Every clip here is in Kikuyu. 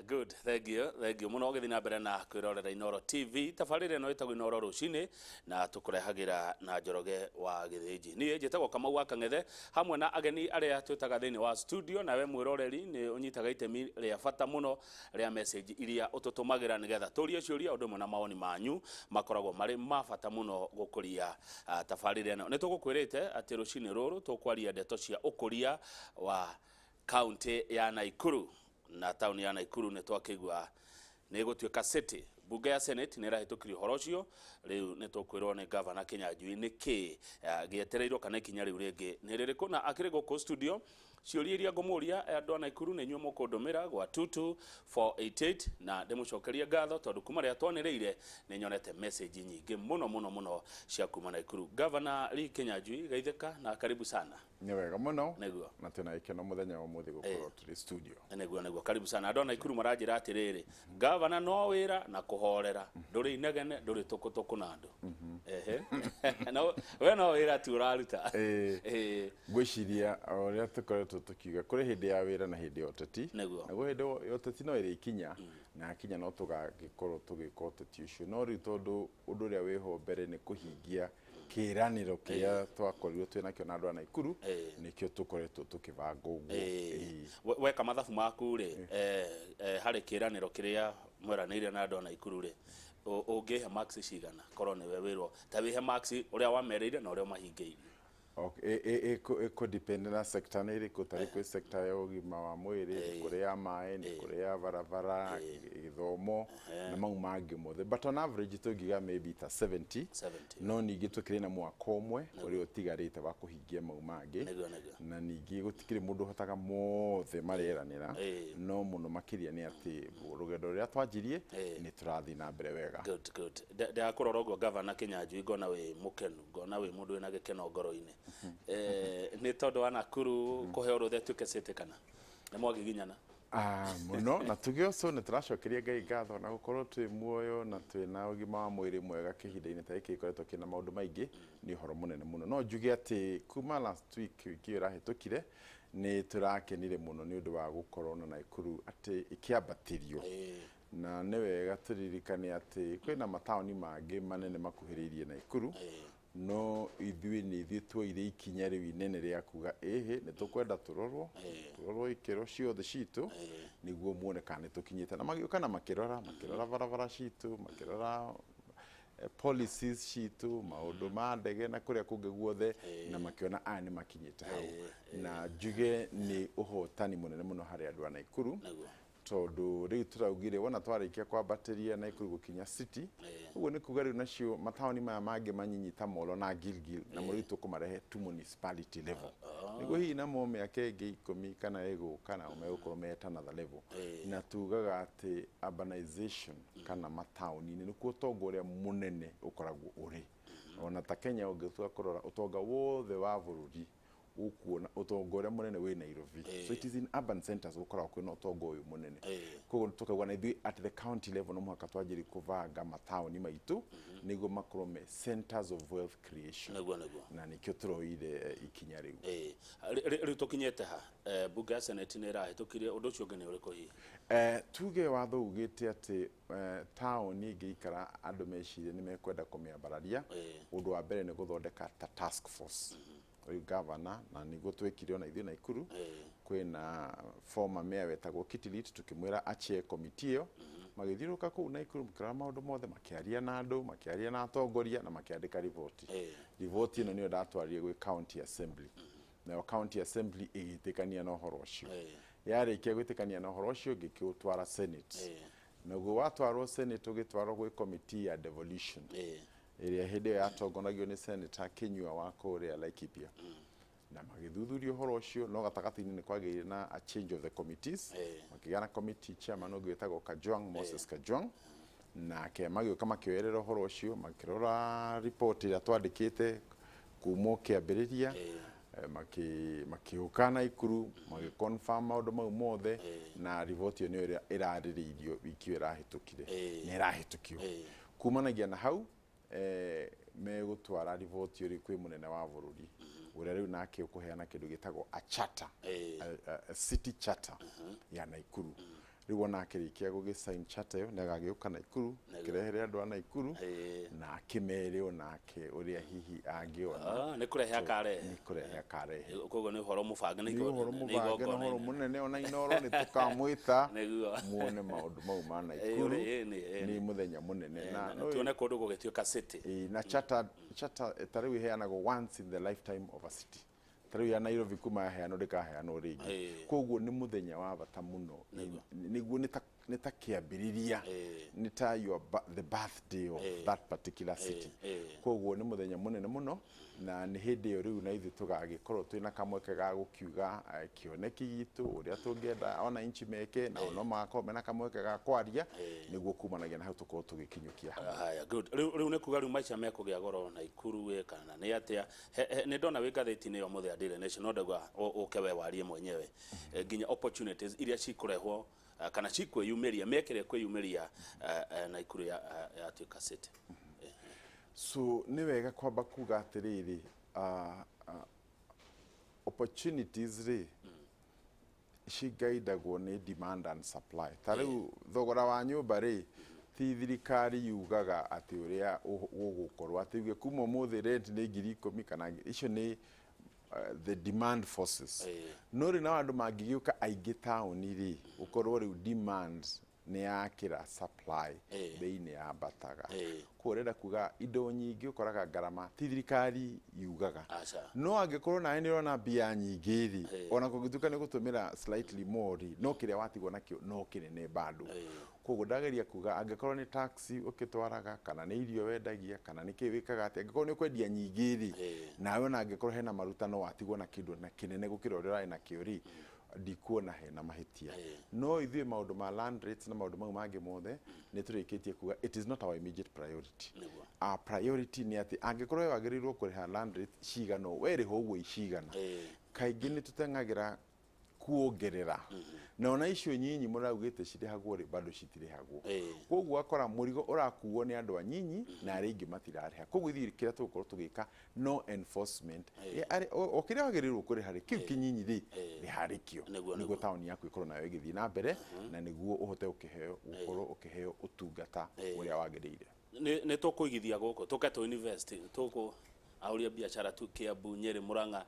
Good, thank you, thank you mũno. Ũgĩthiĩ na mbere na kwĩrorera Inooro TV, tabarĩra ĩno ĩtagwo Inooro Rũcinĩ na tũkũrehagĩra na Njoroge wa Gĩthĩnji. Niĩ njĩtagwo Kamau wa Kang'ethe hamwe na ageni arĩa twĩtaga thĩinĩ wa studio. Nawe mwĩroreri nĩ ũnyitaga itemi rĩa bata mũno rĩa message iria ũtũtũmagĩra nĩgetha tũrie ciũria, ũndũ ũmwe na mawoni manyu makoragwo marĩ ma bata mũno gũkũria tabarĩra ĩno. Nĩ tũgũkwĩrĩte atĩ rũcinĩ rũrũ tũkwaria ndeto cia ũkũria wa kaunti ya Naikuru na tauni ya Naikuru. Nĩ twakĩigua nĩ gũtuĩka city. Bunge ya Senate nĩ ĩrahĩtũkirie ũhoro ũcio. Rĩu nĩ tũkwĩrwo nĩ Gavana Kinyanjui nĩ kĩ gĩetereirwo kana ikinya rĩu rĩngĩ nĩ rĩrĩkũ. Na akĩrĩ gũkũ studio, ciũria iria ngũmũria, andũ a Naikuru, nĩ inyuĩ mũkũndũmĩra gwa 22488, na ndĩmũcokerie ngatho tondũ kuma rĩrĩa twanĩrĩire nĩ nyonete message nyingĩ mũno mũno mũno cia kuma Naikuru. Gavana Lee Kinyanjui, geithĩka na karibu sana. Nĩ wega mũno. Nĩguo. Na twĩna gĩkeno mũthenya wa ũmũthĩ gũkorwo tũrĩ studio. Nĩguo, karibu sana. Andũ a Naikuru maranjĩra atĩrĩrĩ, gavana no wĩra na kũhorera, ndũrĩ inegene, ndũrĩ tũkũtũkũ na andũ. Ehe, no we no wĩra tu ũraruta. Ĩĩ. Ngwĩciria o ũrĩa tũkoretwo tũkiuga, kũrĩ hĩndĩ ya wĩra na hĩndĩ ya ũteti. Naguo hĩndĩ ya ũteti no ĩrĩkinya, na yakinya no tũgagĩkorwo tũgĩka ũteti ũcio. No rĩu tondũ ũndũ ũrĩa wĩho mbere nĩ kũhingia kĩĩranĩro kĩrĩa twakorirwo twĩ nakĩo na andũ a Naikuru, nĩkĩo tũkoretwo tũkĩbanga ũguo. Weka mathabu maku rĩ, harĩ kĩĩranĩro kĩrĩa mweranĩire na andũ a Naikuru rĩ, ũngĩhe marks cigana? Korwo nĩwe wĩrwo ta wĩhe marks ũrĩa wamerĩire na ũrĩa ũmahingĩirie. Okay, ĩkũ depend na sector nĩ ĩrĩkũ. Tarĩ kwĩ sector ya ũgima wa mwĩrĩ, nĩ kũrĩ ya maĩ, nĩ kũrĩ ya barabara, gĩthomo na mau mangĩ mothe, but on average tũngiuga maybe ta 70. 70. No ningĩ tũkĩrĩ na mwaka ũmwe ũrĩa ũtigarĩte wa kũhingia mau mangĩ. Nĩguo nĩguo Na ningĩ gũtikĩrĩ mũndũ ũhotaga mothe mareranĩra, no mũno makĩria nĩ atĩ rũgendo rũrĩa twanjirie nĩ tũrathiĩ na mbere wega. Good, good. Ndakũrora ũguo, Gavana Kinyanjui, ngona wĩ mũkenu, ngona wĩ mũndũ wĩna gĩkeno ngoro-inĩ. Nĩ tondũ wa Nakuru kũheo rũtha ĩtuĩke city kana nĩ mwagiginyana? Ah, mũno. Na tuge ũcio nĩ tũracokeria Ngai ngatho na gũkorwo twĩ muoyo na twĩ na ũgima wa mwĩrĩ mwega kĩhinda-inĩ ta gĩkĩ gĩkoretwo kĩna maũndũ maingĩ, nĩ ũhoro mũnene mũno. No njuge atĩ kuma last week, wiki ĩyo ĩrahĩtũkire, nĩ tũrakenire mũno nĩ ũndũ wa gũkorwo na Naikuru atĩ ĩkĩambatĩrio. Na nĩ wega tũririkane atĩ kwĩna mataũni mangĩ manene makuhĩrĩirie Naikuru, no ithuĩ nĩ ithuĩ tuoire ikinya rĩu inene rĩa kuga ĩhĩ, nĩ tũkwenda tũrorwo ikĩro ciothe citũ nĩguo muone kana nĩ tũkinyĩte. Na magĩũka na makĩrora barabara citũ, makĩrora policies citũ, maũndũ ma ndege na kũrĩa kũngĩ guothe, na makĩona aya nĩ makinyĩte hau. Na njuge nĩ ũhotani mũnene mũno harĩ andũ a Naikuru, tondũ rĩu tũraugire wona twarĩkia kwambatĩria Naikuru gũkinya city, ũguo nĩ kuga rĩu nacio mataũni maya mangĩ manyinyi ta Molo na Gilgil namo rĩu tũkũmarehe to municipality level, nĩguo hihi namo mĩaka ĩngĩ 10 kana ĩgũka nao megũkorwo me at another level. Na tugaga atĩ urbanization kana mataũni-inĩ nĩkuo ũtonga ũrĩa mũnene ũkoragwo ũrĩ. Ona ta Kenya, ũngĩtua kũrora ũtonga wothe wa bũrũri, ũkuona ũtonga ũrĩa mũnene wĩ Nairobi. So it is in urban centers gũkoragwo kwĩna ũtonga ũyũ mũnene. Koguo tũkauga na ithuĩ at the county level no mũhaka twanjĩrie kũbanga mataũni maitũ nĩguo makorwo me centers of wealth creation. nĩguo nĩguo Na nĩkĩo tũroire ikinya rĩu. Rĩu tũkinyĩte ha? Bunge ya Senate nĩ ĩrahĩtũkirie ũndũ ũcio ũngĩ nĩ ũrĩkũ hihi? Tuge watho ugĩte atĩ taũni ĩngĩikara andũ mecirie nĩ mekwenda kũmĩambararia, ũndũ wa mbere nĩ gũthondeka ta task force. Rĩu gavana, na nĩguo twĩkire ona ithuĩ Naikuru, kwĩna former mayor wetagwo Kitilit, tukĩmwĩra achair committee ĩyo. Magĩthiũrũrũka kũu Naikuru, makĩrora maũndũ mothe, makĩaria na andũ, makĩaria na atongoria na makĩandĩka riboti. Riboti ĩno nĩyo ndatwarire gwĩ county assembly, nayo county assembly ĩgĩtĩkania na ũhoro ũcio. Yarĩkia gwĩtĩkania na ũhoro ũcio, ngĩkĩũtwara Senate. Naguo watwarwo Senate, ũgĩtwarwo gwĩ committee ya devolution, ĩrĩa hĩndĩ ĩyo yatongoragio nĩ Senator Kinyua wa kũrĩa Laikipia, na magĩthuthuria ũhoro ũcio. No gatagatĩ-inĩ nĩ kwagĩire na a change of the committees. Makĩgĩa na committee chairman ũngĩ wĩtagwo Kajwang, Moses Kajwang, nake magĩũka makĩoerera ũhoro ũcio, makĩrora report ĩrĩa twandĩkĩte kuma o kĩambĩrĩria. Makĩũka Naikuru, magĩconfirm maũndũ mau mothe, na riboti ĩyo nĩyo ĩrĩa ĩrarĩrĩirio wiki ĩyo ĩrahĩtũkire na ĩrahĩtũkio. Kumanagia na hau, megũtwara riboti ĩyo rĩu kwĩ mũnene wa bũrũri, ũrĩa rĩu nake ũkũheana kĩndũ gĩtagwo a charter, a city charter ya Naikuru. Rĩu ona akĩrĩkia gũgĩ sign charter ĩyo, nĩ agagĩũka Naikuru, kĩrehere andũ a Naikuru na akĩmere onake ũrĩa hihi angĩona. Ah, nĩ kũrehe akarehe. Nĩ kũrehe akarehe. Koguo nĩ ũhoro mũbange. Nĩ ũhoro nĩ mũbange na igongona ũhoro inene. Mũnene, ona Inooro nĩ tũkamwĩta muone maũndũ mau ma Naikuru. Ĩĩ. Nĩ mũthenya mũnene na Tuone kũndũ gũgĩtuĩka city. Ĩĩ, na charter ta rĩu ĩheanagwo once in the lifetime of a city. Ta rĩu ya Nairobi kuma yaheanwo ndĩkaheanwo rĩngĩ. Koguo nĩ mũthenya wa bata mũno, nĩguo nĩ ta kĩambĩrĩria, nĩ ta the birthday of that particular city. Koguo nĩ mũthenya mũnene mũno, na nĩ hĩndĩ ĩyo rĩu na ithuĩ tũgagĩkorwo twĩna kamweke ga gũkiuga kĩoneki gitũ, ũrĩa tũngĩenda wananchi meke, na no magakorwo mena kamweke ga kwaria, nĩguo kumanagia na hau tũkorwo tũgĩkinyũkia hamwe. Haya, good. Rĩu nĩ kuga rĩu maica mekũgĩa goro Naikuru ĩ kana nĩ atĩa? Nĩ ndona wĩ ngathĩti-inĩ ĩyo mũthenya Daily Nation, no ndauga ũke we warie mwenyewe. Nginya opportunities iria cikũrehwo, kana cikwĩyumĩria, mĩeke ĩrĩa kwĩyumĩria Naikuru yatuĩka city. So nĩ wega kwamba kuga atĩrĩrĩ, opportunities rĩ cigaidagwo nĩ demand and supply. Ta rĩu thogora wa nyũmba rĩ, ti thirikari yugaga atĩ ũrĩa gũgũkorwo atĩ uge kuma ũmũthĩ rent nĩ 10,000 kana icio nĩ the demand forces. No rĩ, na andũ mangĩgĩũka aingĩ taũni rĩ, ũkorwo rĩu demand nĩ yakĩra supply, bei nĩ yambataga. Koguo ũrenda kuga indo nyingĩ ũkoraga ngarama ti thirikari yugaga. Aca. No angĩkorwo nawe nĩ ũrona mbia nyingĩ rĩ, ona kũngĩtuĩka nĩ gũtũmĩra slightly more rĩ, no kĩrĩa watigwo nakĩo no kĩnene bado. Koguo ndageria kuga angĩkorwo nĩ taxi ũkĩtwaraga, kana nĩ irio wendagia, kana nĩ kĩ wĩkaga atĩa, angĩkorwo nĩ ũkwendia nyingĩ rĩ, nawe ona angĩkorwo hena maruta no watigwo na kĩndũ na kĩnene gũkĩra ũrĩa ũrarĩ nakĩo rĩ, ndikuona hena mahĩtia. No ithuĩ maũndũ ma land rates na maũndũ mau mangĩ mothe nĩ tũrĩkĩtie kuga it is not our immediate priority. Our priority nĩ atĩ angĩkorwo we wagĩrĩirwo kũrĩha land rate cigana ũũ, we rĩha ũguo cigana. Kaingĩ nĩ tũteng'agĩra kuongerera, na ona icio nyinyi mũraugĩte cirĩhagwo rĩ, bado citirĩhagwo. Koguo akora mũrigo ũrakuo nĩ andũ anyinyi na arĩa aingĩ matirarĩha. Koguo ithuĩ kĩrĩa tũgũkorwo tũgĩka no enforcement. O kĩrĩa wagĩrĩirwo kũrĩha rĩ, kĩu kĩnyinyi rĩ, rĩharĩkio, nĩguo taũni yaku ĩkorwo nayo ĩgĩthiĩ na mbere, na nĩguo ũhote gũkĩheo, gũkorwo ũkĩheo ũtungata ũrĩa wagĩrĩire. Nĩ tũkũigithia gũkũ, tũke tũ invest tũkũ ahũri a biacara tu Kiambu, Nyĩrĩ, Murang'a.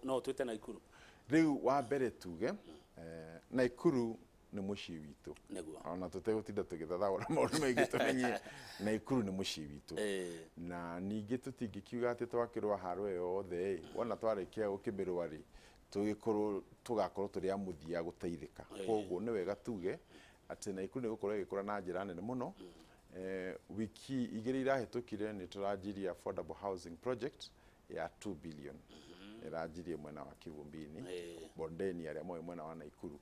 No twĩte Naikuru. Rĩu wa mbere tuge Naikuru nĩ mũciĩ witũ. Ona tũtegũtinda tũgĩthathaũra maũndũ maingĩ, tũmenye Naikuru nĩ mũciĩ witũ. Na ningĩ tũtingĩkiuga atĩ twakĩrwa haro ĩyo yothe ĩ, wona twarĩkia gũkĩmĩrũa rĩ, tũgĩkorwo tũgakorwo tũrĩ a mũthia gũteithĩka. Koguo nĩ wega tuge atĩ Naikuru nĩ gũkorwo ĩgĩkũra na njĩra nene mũno. Wiki 2 irahĩtũkire nĩ tũranjirie affordable housing project ya 2 billion, ĩranjirie mwena wa Kivumbini, Bondeni, arĩa moĩ mwena wa Naikuru.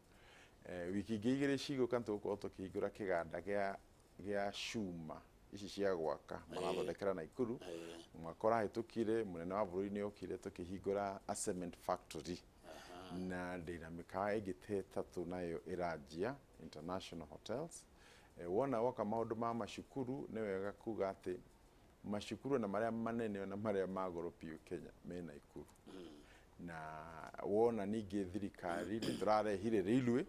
Wiki ingĩ 2 cigũka nĩ tũgũkorwo tũkĩhingũra kĩganda gĩa cuma ici cia gwaka marathondekera Naikuru. Mwaka ũrahĩtũkire mũnene wa bũrũri nĩ okire tũkĩhingũra a cement factory, na ndĩna mĩkawa ĩngĩ ta ĩtatũ nayo ĩranjia international hotels. Wona woka maũndũ ma macukuru, nĩ wega kuga atĩ macukuru na marĩa manene na marĩa ma goro biũ Kenya me Naikuru. Na wona ningĩ thirikari nĩ tũrarehire railway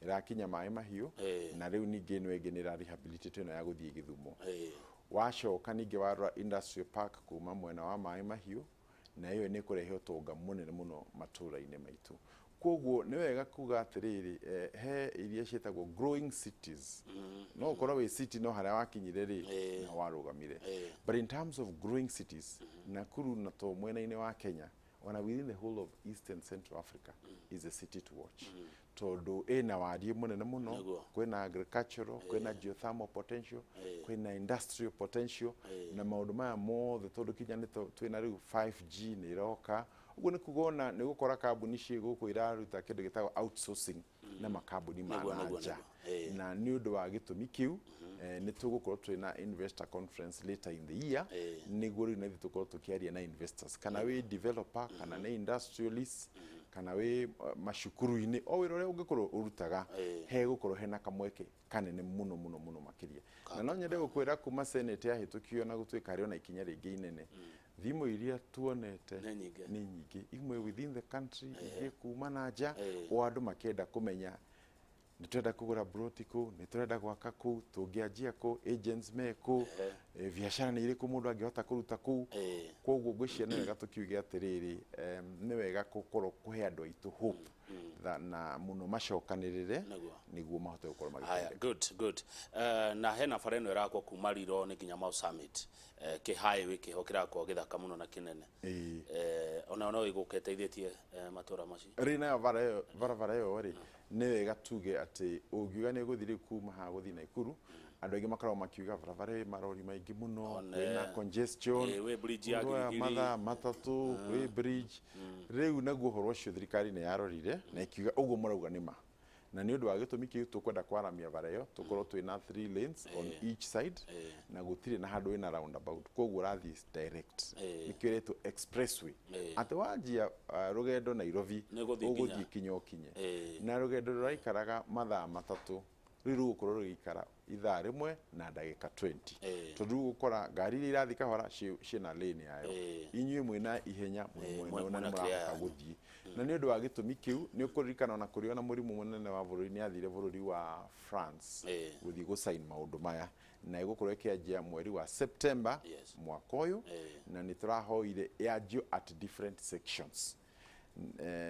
ĩrakinya Maĩ Mahiũ, na rĩu ningĩ ĩno ĩngĩ nĩ ĩra rehabilitate ĩno ya gũthiĩ Gĩthumo. Wacoka ningĩ warora industrial park kuma mwena wa Maĩ Mahiũ, na ĩyo nĩ kũrehe ũtonga mũnene mũno matũra-inĩ maitũ. Koguo nĩ wega kuga atĩrĩrĩ, he iria ciĩtagwo growing cities. No ũkorwo wĩ city no harĩa wakinyire rĩ, na warũgamire. But in terms of growing cities, Nakuru na to mwena-inĩ wa Kenya, ona within the whole of East and Central Africa, is a city to watch, tondũ ĩna wariĩ mũnene mũno. Kwĩna agricultural, kwĩna geothermal potential, kwĩna industrial potential, na maũndũ maya mothe, tondũ kinya nĩ twĩna rĩu 5G nĩ ĩroka. Ũguo nĩ kuga ona nĩ gũkora kambuni ciĩ gũkũ iraruta kĩndũ gĩtagwo outsourcing na makambuni ma na nja. Na nĩ ũndũ wa gĩtũmi kĩu, nĩ tũgũkorwo twĩna investor conference later in the year, nĩguo rĩu naithuĩ tũkorwo tũkĩaria na investors, kana wĩ developer, kana nĩ industrialist, kana wĩ macukuru-inĩ, o wĩra ũrĩa ũngĩkorwo ũrutaga, hegũkorwo hena kamweke kanene mũno mũno mũno makĩria. Na no nyende gũkwĩra kuma senate yahĩtũkio na gũtuĩka harĩ ona ikinya rĩngĩ inene, thimũ iria tuonete Nĩ nyingĩ. Nĩ nyingĩ, imwe within the country, ingĩ kuma na nja, o andũ makĩenda kũmenya. Nĩ tũrenda kũgũra broti kũu, nĩ tũrenda gwaka kũu, tũngĩanjia kũ, agents me kũ, biacara nĩ irĩkũ mũndũ angĩhota kũruta kũu. Koguo ngwĩciria nĩ wega tũkiuge atĩrĩrĩ, nĩ wega gũkorwo kũhe andũ aitũ hope na mũno macokanĩrĩre nĩguo mahote gũkorwo Haya, magĩteithĩka. Good, good. Na hena bara ĩno ĩrakwo kuma Riro nĩ nginya Mau Summit, kĩ highway kĩho kĩrakwo gĩthaka mũno na kĩnene. Ona no ĩgũka ĩteithĩtie matũra macio. Rĩ nayo bara ĩyo, barabara ĩyo rĩ, nĩ wega tuge atĩ ũngiuga nĩ ũgũthiĩ rĩu kuma haha gũthiĩ Naikuru, andũ aingĩ makoragwo makiuga barabara ĩ marori maingĩ mũno, One. kwĩna congestion, Wĩ bridge ya ũroya Giligili. mathaa 3 wĩ bridge. Rĩu naguo ũhoro ũcio thirikari nĩ yarorire na ĩkiuga ũguo mũrauga nĩ ma, na nĩ ũndũ wa gĩtũmi kĩu tũkwenda kwaramia bara ĩyo, tũkorwo twĩna three lanes on each side na gũtirĩ na handũ wĩna roundabout, koguo ũrathiĩ direct. Nĩkĩo ĩretwo expressway, atĩ wanjia rũgendo Nairobi, Nĩ ũgũthiĩ ũgũthiĩ nginya. Kinya ũkinye, na rũgendo rũraikaraga mathaa 3 rĩu rũgũkorwo rũgĩikara ithaa rĩmwe na ndagĩka 20, tondũ rĩu ũgũkora ngari iria irathiĩ kahora ciĩna lane yayo, inyuĩ mwĩna ihenya mwĩ mwena ũna mwena nĩ kĩrĩa mũrahota yanyu. Gũthiĩ. Na nĩ ũndũ wa gĩtũmi kĩu nĩ ũkũririkana ona kũrĩ ona mũrimũ mũnene wa bũrũri nĩ athire bũrũri wa France gũthiĩ gũsign maũndũ maya, na ĩgũkorwo ĩkĩanjia mweri wa September mwaka ũyũ, na nĩ tũrahoire yanjio at different sections,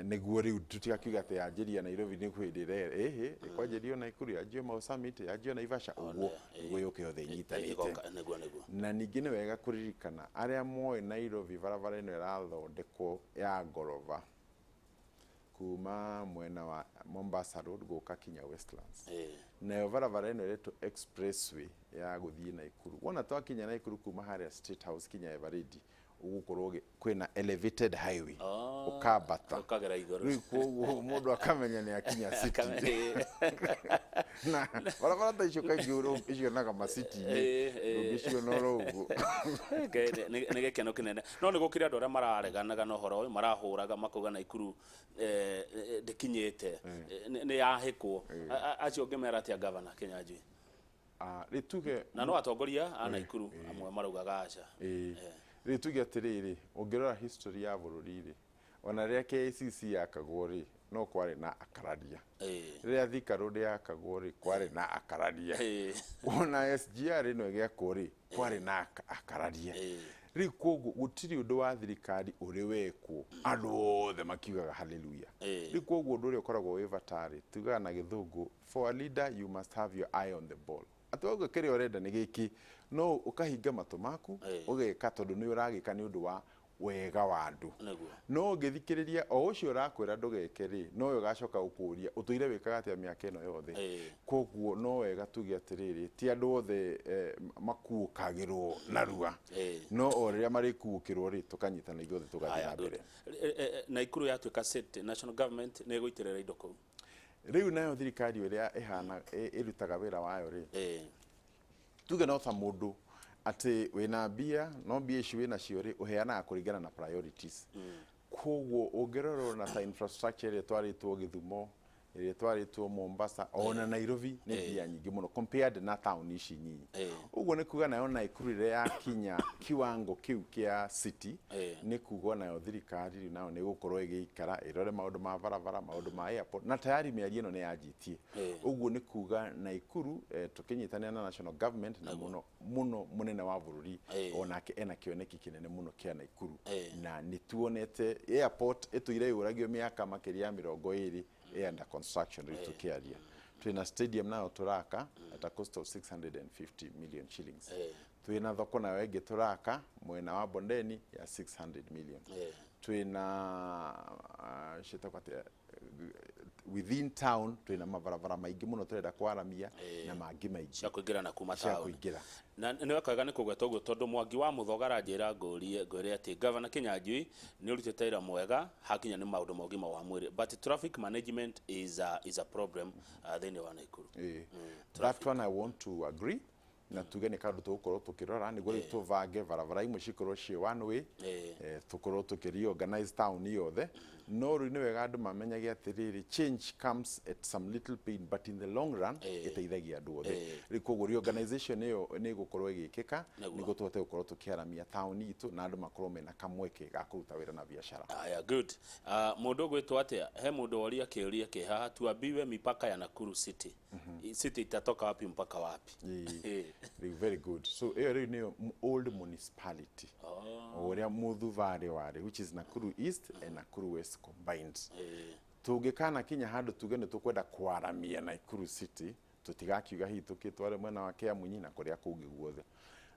nĩguo rĩu tũtigakiuga atĩ yanjĩria Nairobi nĩ hĩndĩ ĩrĩa ĩhĩ ĩkwanjĩrio Naikuru, yanjio Mau Summit, yanjio Naivasha, ũguo nĩguo yũke yothe ĩnyitanĩte. Ĩgoka, nĩguo nĩguo. Na ningĩ nĩ wega kũririkana arĩa moĩ Nairobi, barabara ĩno ĩrathondekwo ya ngoroba kuma mwena wa Mombasa Road gũka kinya Westlands, nayo barabara ĩno ĩretwo expressway ya gũthiĩ Naikuru. Wona twakinya Naikuru kuma harĩa State House kinya Eveready, ũgũkorwo kwĩna elevated highway, ũkambata ũkagera igũrũ. Rĩu koguo mũndũ akamenya nĩ akinya city, na barabara ta icio kaingĩ icionaga macity-inĩ, ndũngĩciona oro ũguo. Nĩ gĩkeno kĩnene, no nĩ gũkĩrĩ andũ arĩa marareganaga na ũhoro ũyũ, marahũraga makauga Naikuru ndĩkinyĩte, nĩ yahĩkwo. Acio ũngĩmera atĩa, Gavana Kinyanjui? Ah, rĩ tuge Na no atongoria a Naikuru amwe maraugaga aca. Ĩĩ, rĩu tuge atĩrĩrĩ, ũngĩrora history ya bũrũri rĩ, ona rĩrĩa KICC yakagwo rĩ, no kwarĩ na akararia. Rĩrĩa Thika Road yakagwo rĩ, kwarĩ na akararia. Ona SGR ĩno ĩgĩakwo rĩ, kwarĩ na akararia. Rĩu koguo gũtirĩ ũndũ wa thirikari ũrĩ wekwo andũ othe makiugaga haleluya. Rĩu koguo ũndũ ũrĩa ũkoragwo wĩ bata rĩ, tugaga na Gĩthũngũ, for a leader you must have your eye on the ball, atĩ wauga kĩrĩa ũrenda nĩ gĩkĩ, no ũkahinga matũ maku, ũgeka tondũ nĩ ũragĩka nĩ ũndũ wa wega wa andũ. No ũngĩthikĩrĩria o ũcio ũrakwĩra ndũgeke rĩ, nowe ũgacoka gũkũria ũtũire wĩkaga atĩa mĩaka ĩno yothe. Koguo no wega tuge atĩrĩrĩ, ti andũ othe makuũkagĩrwo narua, no o rĩrĩa marĩkuũkĩrwo rĩ, tũkanyitana ithuothe tũgathiĩ Haya, na good. mbere. Naikuru yatuĩka city, national government nĩ ĩgũitĩrĩra indo kũu? Rĩu nayo thirikari ũrĩa ĩhana ĩrutaga wĩra wayo rĩ, tuge no ta mũndũ atĩ wĩna mbia, no mbia ici wĩna cio rĩ, ũheanaga kũringana na priorities. Koguo ũngĩrora ona ta infrastructure ĩrĩa ĩtwarĩtwo Gĩthumo, ĩrĩa ĩtwarĩtwo Mombasa, ona Nairobi, nĩ mbia nyingĩ mũno compared na town ici nyinyi. Ũguo nĩ kuga nayo Naikuru rĩrĩa yakinya kiwango kĩu kĩa city, nĩ kuga nayo thirikari rĩu nayo nĩ ĩgũkorwo ĩgĩikara ĩrore maũndũ ma barabara, maũndũ ma airport, na tayari mĩario ĩno nĩ yanjĩtie. Ũguo nĩ kuga Naikuru, tũkĩnyitanĩra na national government na mũno mũno mũnene wa bũrũri, onake ena kĩoneki kĩnene mũno kĩa Naikuru, na nĩ tuonete airport ĩtũire yũragio mĩaka makĩria ya 20, ĩ under construction rĩu tũkĩaria. Twĩna stadium nayo tũraka at a cost of 650 million shillings. Twĩna thoko nayo ĩngĩ tũraka mwena wa Bondeni ya 600 million. Twĩna ciĩtagwo atĩa, within town twĩna mabarabara maingĩ mũno tũrenda kwaramia na mangĩ maingĩ. Cia kũingĩra na kuma cia taũni. Kũingĩra. Na nĩ wega nĩ kũgweta ũguo, tondũ Mwangi wa Mũthoga aranjĩra ngũrie ngwĩre atĩ Governor Kinyanjui nĩ ũrutĩte wĩra mwega hakinya nĩ maũndũ ma ũgima wa mwĩrĩ, but traffic management is a problem thĩinĩ wa Naikuru. That one I want to agree, na tuge nĩ kaũndũ tũgũkorwo tũkĩrora nĩguo rĩu tũbange barabara imwe cikorwo ciĩ one way, tũkorwo tũkĩ reorganize town yothe. No rĩu nĩ wega andũ mamenyage atĩrĩrĩ, change comes at some little pain, but in the long run ĩteithagia andũ othe. Rĩu koguo reorganization ĩyo nĩ ĩgũkorwo ĩgĩkĩka nĩguo tũhote gũkorwo tũkĩaramia taũni itũ na andũ makorwo mena kamweke ga kũruta wĩra na biacara. Aya, good. Mũndũ ũgwĩtwo atĩa, he mũndũ woria kĩũria kĩ haha, tuambiwe mipaka ya Nakuru City. City itatoka wapi mpaka wapi? Rĩu very good. So ĩyo rĩu nĩyo old municipality, o ũrĩa Mũthubarĩ warĩ, which is Nakuru East and Nakuru West combined. Tũngĩkana kinya handũ tuge nĩ tũkwenda kwaramia Nakuru City, tũtigakiuga hihi tũkĩtware mwena wa Kĩamunyi na kũrĩa kũngĩ guothe,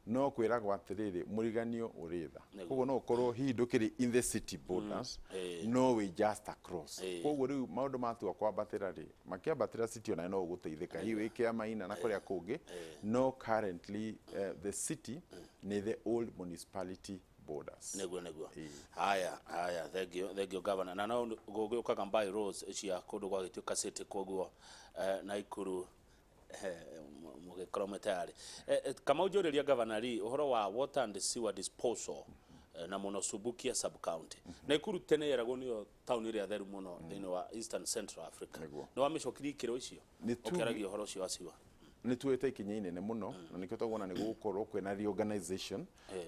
no kwĩragwo atĩrĩrĩ, mũriganio ũrĩ tha. Koguo no ũkorwo hihi ndũkĩrĩ in the city borders, no wĩ just across. Koguo rĩu maũndũ matua kwambatĩra rĩ, makĩambatĩra city onayo no ũgũteithĩka, hihi wĩ Kĩamaina na kũrĩa kũngĩ. No currently the city nĩ the old municipality borders. Nĩguo. Haya haya, thank you, thank you, governor. Na no gũgĩũkaga by rules cia kũndũ gwagĩtuĩka city, koguo Naikuru mũgĩkorwo mwĩ tayari. Kamau, njũrĩria governor ri ũhoro wa water and sewer disposal, na mũno Subukia sub county. Naikuru tene yeragwo nĩyo taũni ĩrĩa theru mũno thĩinĩ wa Eastern Central Africa. Nĩ wamĩcokirie ikĩro icio ũkĩaragia ũhoro ũcio wa sewer? Nĩ tuĩte ikinya inene mũno, na nĩkĩo tũkuona nĩ gũgũkorwo kwĩna reorganization,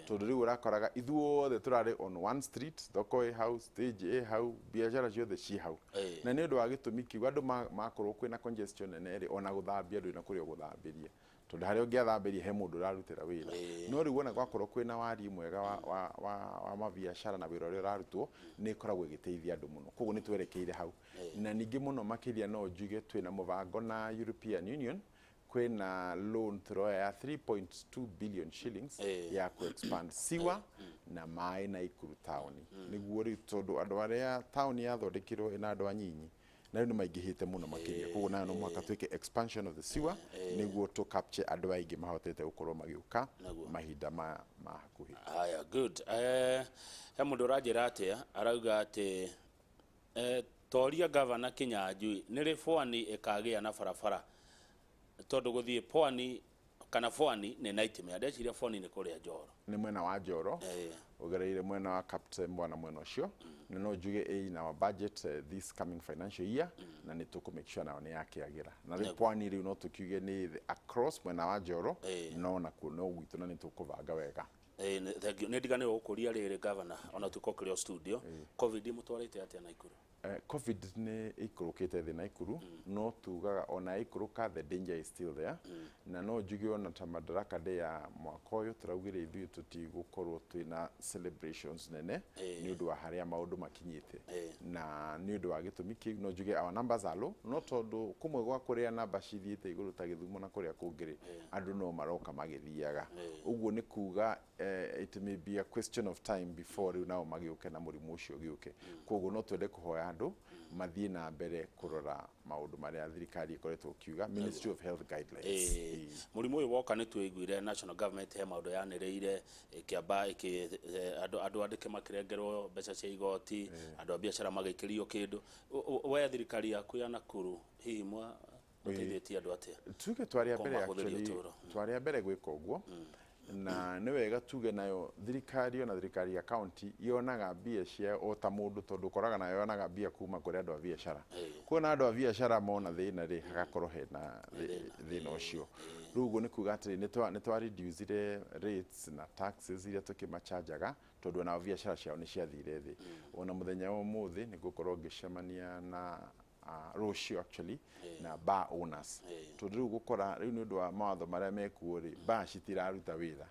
tondũ rĩu ũrakoraga ithuothe tũrarĩ on one street, thoko ĩ hau, stage ĩ hau, biacara ciothe ciĩ hau. Na nĩ ũndũ wa gĩtũmi kĩu andũ makorwo kwĩna congestion nene rĩ, ona gũthambia ndũrĩ na kũrĩa ũgũthambĩria, tondũ harĩa ũngĩathambĩria he mũndũ ũrarutĩra wĩra. No rĩu wona gwakorwo kwĩna wariĩ mwega wa mabiacara na wĩra ũrĩa ũrarutwo, nĩ ĩkoragwo ĩgĩteithia andũ mũno. Koguo nĩ twerekeire hau, na ningĩ mũno makĩria no njuge twĩna mũbango na European Union, kwĩna loan tũroya ya 3.2 billion shillings ya ku expand sewer na maĩ Naikuru taũni, nĩguo rĩu tondũ andũ arĩa taũni yathondekirwo ĩna andũ anyinyi na rĩu nĩ maingĩhĩte mũno makĩria. Koguo nayo no mũhaka twĩke expansion of the sewer nĩguo tũ capture andũ aingĩ mahotete gũkorwo magĩũka mahinda ma hakuhĩ. Haya, good. He mũndũ ũranjĩra atĩa, arauga atĩ toria gavana Kinyanjui nĩ rĩ Pwani ĩkagĩa na barabara, tondũ gũthiĩ Pwani kana Pwani nĩ nightmare. Ndeciria Pwani nĩ kũrĩa Njoro. Nĩ mwena wa Njoro, ũgereire mwena wa Kaptembwa na mwena ũcio. Na no njuge ĩ in our budget this coming financial year, na nĩ tũkũ make sure nayo nĩ yakĩagĩra. Na rĩu Pwani rĩu no tũkiuge nĩ across mwena wa Njoro, no nakuo no gwitũ, na nĩ tũkũbanga wega. Thank you. Nĩ ndiganĩrwo gũkũria rĩrĩ, gavana, ona tuĩka ũkĩrĩ o studio, COVID mũtwarĩte atĩa Naikuru? COVID nĩ ĩikũrũkĩte thĩ Naikuru, no tugaga ona ĩikũrũka, the danger is still there. Na no njuge ona ta Madaraka Day ya mwaka ũyũ, tũraugire ithuĩ tũtigũkorwo twĩna celebrations nene nĩ ũndũ wa harĩa maũndũ makinyĩte. Na nĩ ũndũ wa gĩtũmi kĩu no njuge our numbers are low, no tondũ kũmwe gwa kũrĩa namba cithiĩte igũrũ ta Gĩthumo na kũrĩa kũngĩ rĩ, andũ no maroka magĩthiaga. Ũguo nĩ kuga it may be a question of time before rĩu nao magĩũke na mũrimũ ũcio ũgĩũke. Koguo no twende kũhoya andũ mathiĩ na mbere kũrora maũndũ marĩa thirikari ĩkoretwo ĩkiuga, Ministry of Health guidelines. Mũrimũ ũyũ woka nĩ twĩiguire national government he maũndũ yanĩrĩire, ĩkĩamba ĩkĩ andũ andĩke makĩrengerwo mbeca cia igoti, andũ a biacara magĩikĩrio kĩndũ. We thirikari yaku ya Nakuru hihi mwa mũteithĩtie andũ atĩa? Tuge twarĩ a mbere Kũmahũthĩria actually ũtũũro. Twarĩ a mbere gwĩka ũguo, na nĩ wega tuge nayo thirikari, ona thirikari ya county yonaga mbia cia o ta mũndũ, tondũ ũkoraga nayo yonaga mbia kuma kũrĩ andũ a biacara. Kuona andũ a biacara mona thĩna rĩ, hagakorwo hena thĩna ũcio. Rĩu ũguo nĩ kuga atĩrĩ, nĩ twa reducire rates na taxes iria tũkĩmachanjaga, tondũ onao biacara ciao nĩ ciathire thĩ. Ona mũthenya wa ũmũthĩ nĩ ngũkorwo ngĩcemania na rũciũ actually na bar owners, tondũ rĩu gũkora rĩu nĩ ũndũ wa mawatho marĩa mekuo rĩ, bar citiraruta wĩra,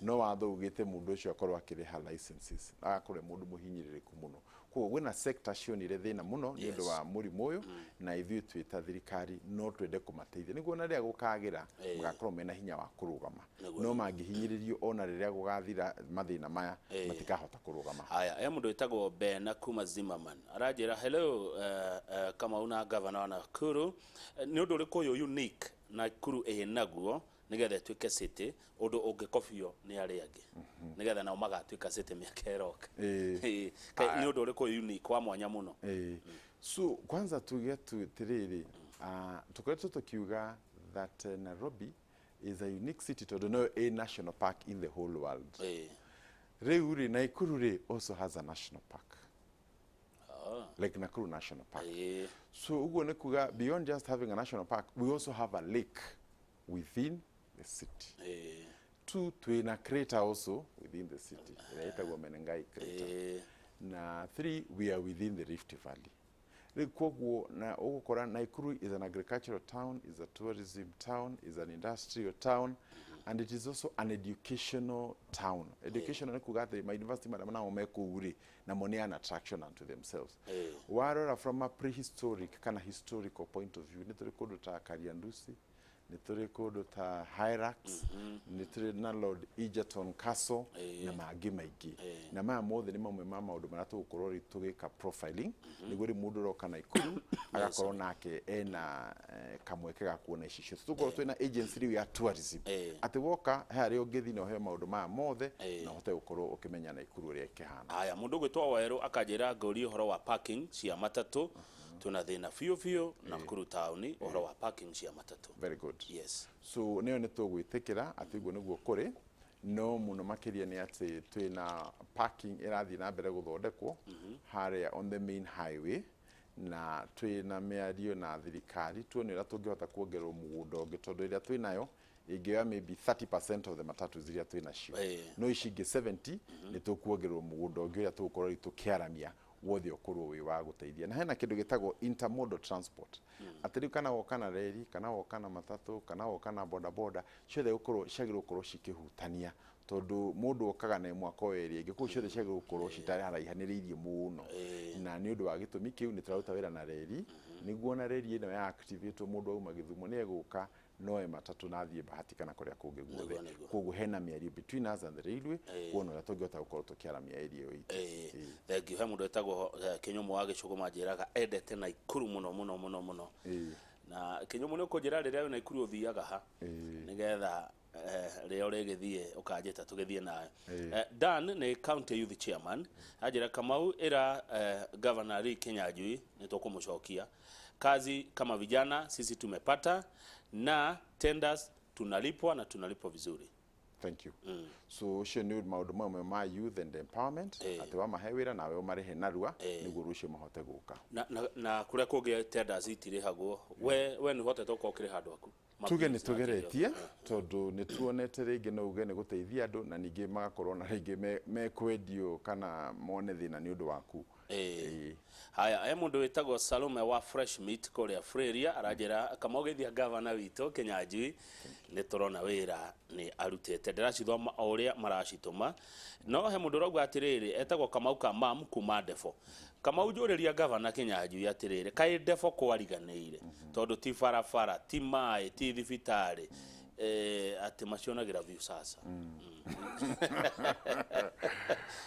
no watho ugĩte mũndũ ũcio akorwo akĩrĩha licenses, agakorwo e mũndũ mũhinyĩrĩrĩku mũno. Koguo kwĩna sector cionire thĩna mũno nĩ ũndũ wa mũrimũ ũyũ, na ithuĩ twĩ ta thirikari no twende kũmateithia nĩguo ona rĩrĩa gũkagĩra magakorwo mena hinya wa kũrũgama. No mangĩhinyĩrĩrio, ona rĩrĩa gũgathira mathĩna maya, matikahota kũrũgama. Haya, he mũndũ wĩtagwo Bena kuma Zimmerman aranjĩra, hello, Kamau na gavana wa Nakuru. Nĩ ũndũ ũrĩkũ ũyũ unique Nakuru ĩ naguo nĩgetha ĩtuĩke city, ũndũ ũngĩkobio nĩ arĩa angĩ nĩgetha nao magatuĩka city mĩaka ĩroka? Nĩ ũndũ ũrĩkũ unique wa mwanya mũno? So kwanza tuge tu tiriri, tukoretwo tukiuga that Nairobi is a unique city tondũ no a national park in the whole world. Rĩu rĩ, Nakuru rĩ also has a national park. Lake Nakuru National Park. So ũguo nĩ kuga beyond just having a national park, we also have a lake within the city. Two, twina crater also within the city ĩrĩa ĩtagwo Menengai Crater. Na three, we are within the Rift Valley. Rĩu koguo na ũgũkora Nakuru is an agricultural town, is a tourism town, is an industrial town, and it is also an educational town. Educational nĩ kuga atĩ ma university marĩa namo me kũu rĩ, namo nĩ an attraction unto themselves. Warora from a prehistoric kana historical point of view, nĩ tũrĩ kũndũ ta Kariandusi, nĩ tũrĩ kũndũ ta Hyrax, nĩ tũrĩ na Lord Egerton Castle na mangĩ maingĩ. Na maya mothe nĩ mamwe ma maũndũ marĩa tũgũkorwo rĩu tũgĩka profiling, nĩguo rĩu mũndũ ũroka Nakuru agakorwo nake ena kamweke ga kuona ici ciothe. Tũgũkorwo twĩna agency rĩu ya tourism, atĩ woka he harĩa ũngĩthiĩ na ũheo maũndũ maya mothe na ũhote gũkorwo ũkĩmenya Nakuru ũrĩa ĩkĩhana. Haya, mũndũ ũgwĩtwo Werũ akanjĩra ngũrie ũhoro wa parking cia matatũ. Twĩna thĩna biũ biũ Nakuru taũni ũhoro wa parking cia matatũ. Very good. Yes. So nĩyo nĩ tũgwĩtĩkĩra atĩ ũguo nĩguo kũrĩ, no mũno makĩria nĩ atĩ twĩna parking ĩrathiĩ na mbere gũthondekwo harĩa on the main highway, na twĩna mĩario na thirikari tuone ũrĩa tũngĩhota kuongererwo mũgũnda ũngĩ, tondũ ĩrĩa twĩnayo ĩngĩoya maybe 30% of the matatus iria twĩnacio, no ici ingĩ 70 nĩ tũkuongererwo mũgũnda ũngĩ ũrĩa tũgũkorwo rĩu tũkĩaramia wothe ũkorwo wĩ wa gũteithia. Na hena kĩndũ gĩtagwo intermodal transport, atĩ rĩu kana woka na reri, kana woka na matatũ, kana woka na bodaboda, ciothe gũkorwo ciagĩrĩirwo gũkorwo cikĩhutania, tondũ mũndũ okaga na ĩmwe akoya ĩrĩa ĩngĩ. Koguo ciothe ciagĩrĩirwo gũkorwo citararaihanĩrĩirie mũno, na nĩ ũndũ wa gĩtũmi kĩu nĩ tũraruta wĩra na reri, nĩguo na reri ĩno ya activate, mũndũ auma Gĩthumo nĩ egũka noe matatũ na athiĩ Bahati kana kũrĩa kũngĩ guothe. Koguo hena mĩario between us and the railway kuona ũrĩa tũngĩhota gũkorwo tũkĩaramia area ĩyo itũ. Thank you. He mũndũ wĩtagwo Kĩnyũmũ wa Gĩcũgũ manjĩraga endete Nakuru mũno mũno mũno mũno. Na Kĩnyũmũ, nĩ ũkũnjĩra rĩrĩa wĩ Nakuru ũthiaga ha, nĩgetha rĩo rĩgĩthiĩ ũkanjĩta tũgĩthiĩ nawe. Dan nĩ county youth chairman, anjĩra, "Kamau, ĩra Governor Lee Kinyanjui nĩ tũkũmũcokia kazi. Kama vijana sisi tumepata na tenders, tunalipwa na tunalipwa vizuri." Thank you. So ũcio nĩ maũndũ mamwe ma youth and empowerment, atĩ wamahe wĩra nawe ũmarĩhe narua nĩguo rũciũ mahote gũka. Na kũrĩa kũngĩ tenders itirĩhagwo, we nĩ ũhotete gũkorwo ũkĩrĩha andũ aku? Tuge nĩ tũgeretie, tondũ nĩ tuonete rĩngĩ no uge nĩ gũteithia andũ, na ningĩ magakorwo na rĩngĩ mekwendio kana mone thĩna nĩ ũndũ waku. Haya, he mũndũ wĩtagwo Salome wa Fresh Meat kũrĩa Freria aranjĩra, "Kamau, geithia gavana witũ Kinyanjui, nĩ tũrona wĩra nĩ arutĩte." Ndĩracithoma o ũrĩa maracitũma, no he mũndũ ũrauga atĩrĩrĩ, etagwo Kamau ka mam kuma Ndebo, "Kamau, njũrĩria gavana Kinyanjui atĩrĩrĩ, kaĩ Ndebo kwariganĩire, tondũ ti barabara, ti maĩ, ti thibitarĩ, atĩ macionagĩra view sasa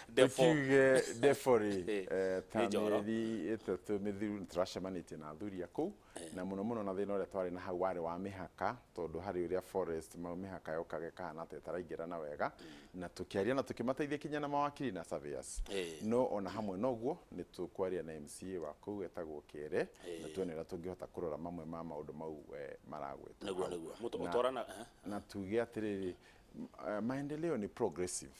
Ndebo?" Tukiuge Ndebo rĩ, ta Nĩ njoro. mĩeri 3 mĩthiru nĩ tũracemanĩtie na athuri a kũu, na mũno mũno na thĩna ũrĩa twarĩ na hau warĩ wa mĩhaka, tondũ harĩ ũrĩa forest mau mĩhaka yokaga ĩkahana ta ĩtaraingĩrana wega, na tũkĩaria na tũkĩmateithia kinya na mawakiri na surveyors. No ona hamwe noguo nĩ tũkwaria na MCA wa kũu etagwo Kĩere, na tuone ũrĩa tũngĩhota kũrora mamwe ma maũndũ mau maragwetwo hau. Nĩguo ũtwarana Na tuge atĩrĩrĩ, maendeleo ni progressive.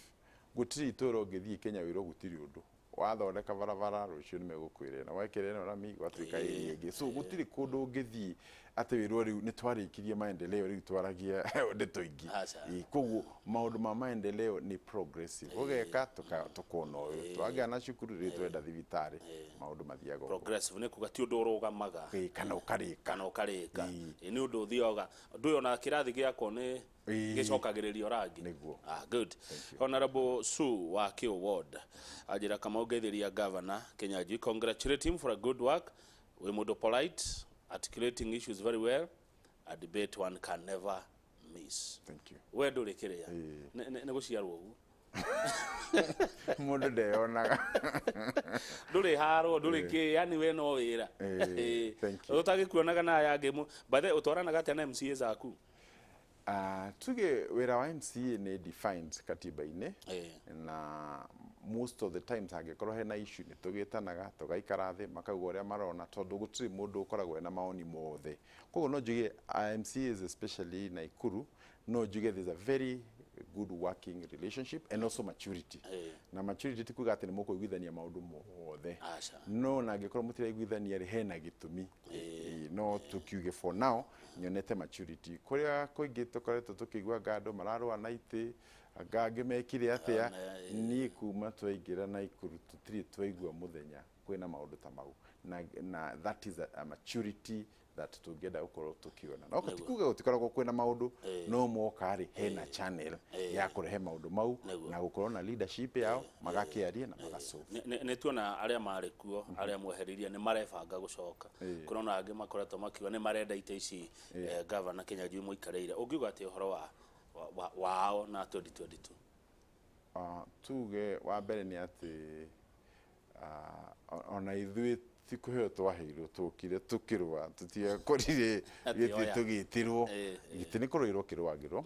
Gũtirĩ itũra ũngĩthiĩ Kenya wĩrwo gũtirĩ ũndũ. Wathondeka barabara, rũciũ nĩ megũkwĩra ĩno, wekĩra ĩno rami, gwatuĩka area ĩngĩ. So gũtirĩ kũndũ ũngĩthiĩ atĩ wĩrwo rĩu nĩ twarĩkirie maendeleo, rĩu twaragia ndeto ingĩ. Aca. Koguo maũndũ ma maendeleo nĩ progressive. Ũgeka tũkona ũyũ twagĩa na cukuru, rĩu twenda thibitarĩ, maũndũ mathiaga ũguo. Progressive nĩ kuga ti ũndũ ũrũgamaga. Kana ũkarĩka. Kana ũkarĩka. Nĩ ũndũ ũthiaga, ndũĩ ona kĩrathi gĩakwo nĩ gĩcokagĩrĩrio rangi. Nĩguo. Ah, good. Honorable Sue wa Q Ward anjĩra, "Kamau, ngeithĩria Governor Kinyanjui. Congratulate him for a good work. Wĩ mũndũ polite, articulating issues very well, a debate one can never miss." Thank you. We ndũrĩ kĩrĩa nĩ gũciarwo ũguo? Mũndũ ndeyonaga. Ndũrĩ harwo, ndũrĩ kĩ, yani we no wĩra. Thank you. Ũtagĩkuonaga na aya angĩ by the way, ũtwaranaga atĩa na MCA zaku? Tuge wĩra wa MCA nĩ defined katiba-inĩ, na most of the times angĩkorwo hena issue nĩ tũgĩtanaga tũgaikara thĩ, makauga ũrĩa marona, tondũ gũtirĩ mũndũ ũkoragwo ena maoni mothe. Koguo no njuge MCAs, especially Nakuru, no njuge there's a very good working relationship and also maturity. Na maturity ti kuga atĩ nĩ mũkũiguithania maũndũ mothe. Aca. No na angĩkorwo mũtiraiguithania rĩ, hena gĩtũmi. No tũkiuge for now nyonete maturity kũrĩa kũingĩ tũkoretwo tũkĩigua anga andũ mararũa na itĩ, anga angĩ mekire atĩa. Niĩ kuma twaingĩra Naikuru tũtirĩ twaigua mũthenya kwĩna maũndũ ta mau, na that is a maturity that tũngĩenda gũkorwo tũkĩona. No ti kuga gũtikoragwo kwĩna maũndũ, no moka rĩ, hena channel ya kũrehe maũndũ mau na gũkorwo na leadership yao, magakĩaria na magasolve. Nĩ tuona arĩa marĩ kuo, arĩa mweheririe, nĩ marebanga gũcoka. Kũrona ona angĩ makoretwo makiuga nĩ marenda itĩ ici Governor Kinyanjui mũikarĩire. Ũngiuga atĩ ũhoro wa wao na 2022? Tuge wa mbere nĩ atĩ ona ithuĩ ti kũheo twaheirwo, tũkire tũkĩrũa, tũtiakorire Atĩ gĩtĩ oya. tũgĩtĩrwo. Gĩtĩ nĩ kũrũĩrwo kĩrũagĩrwo.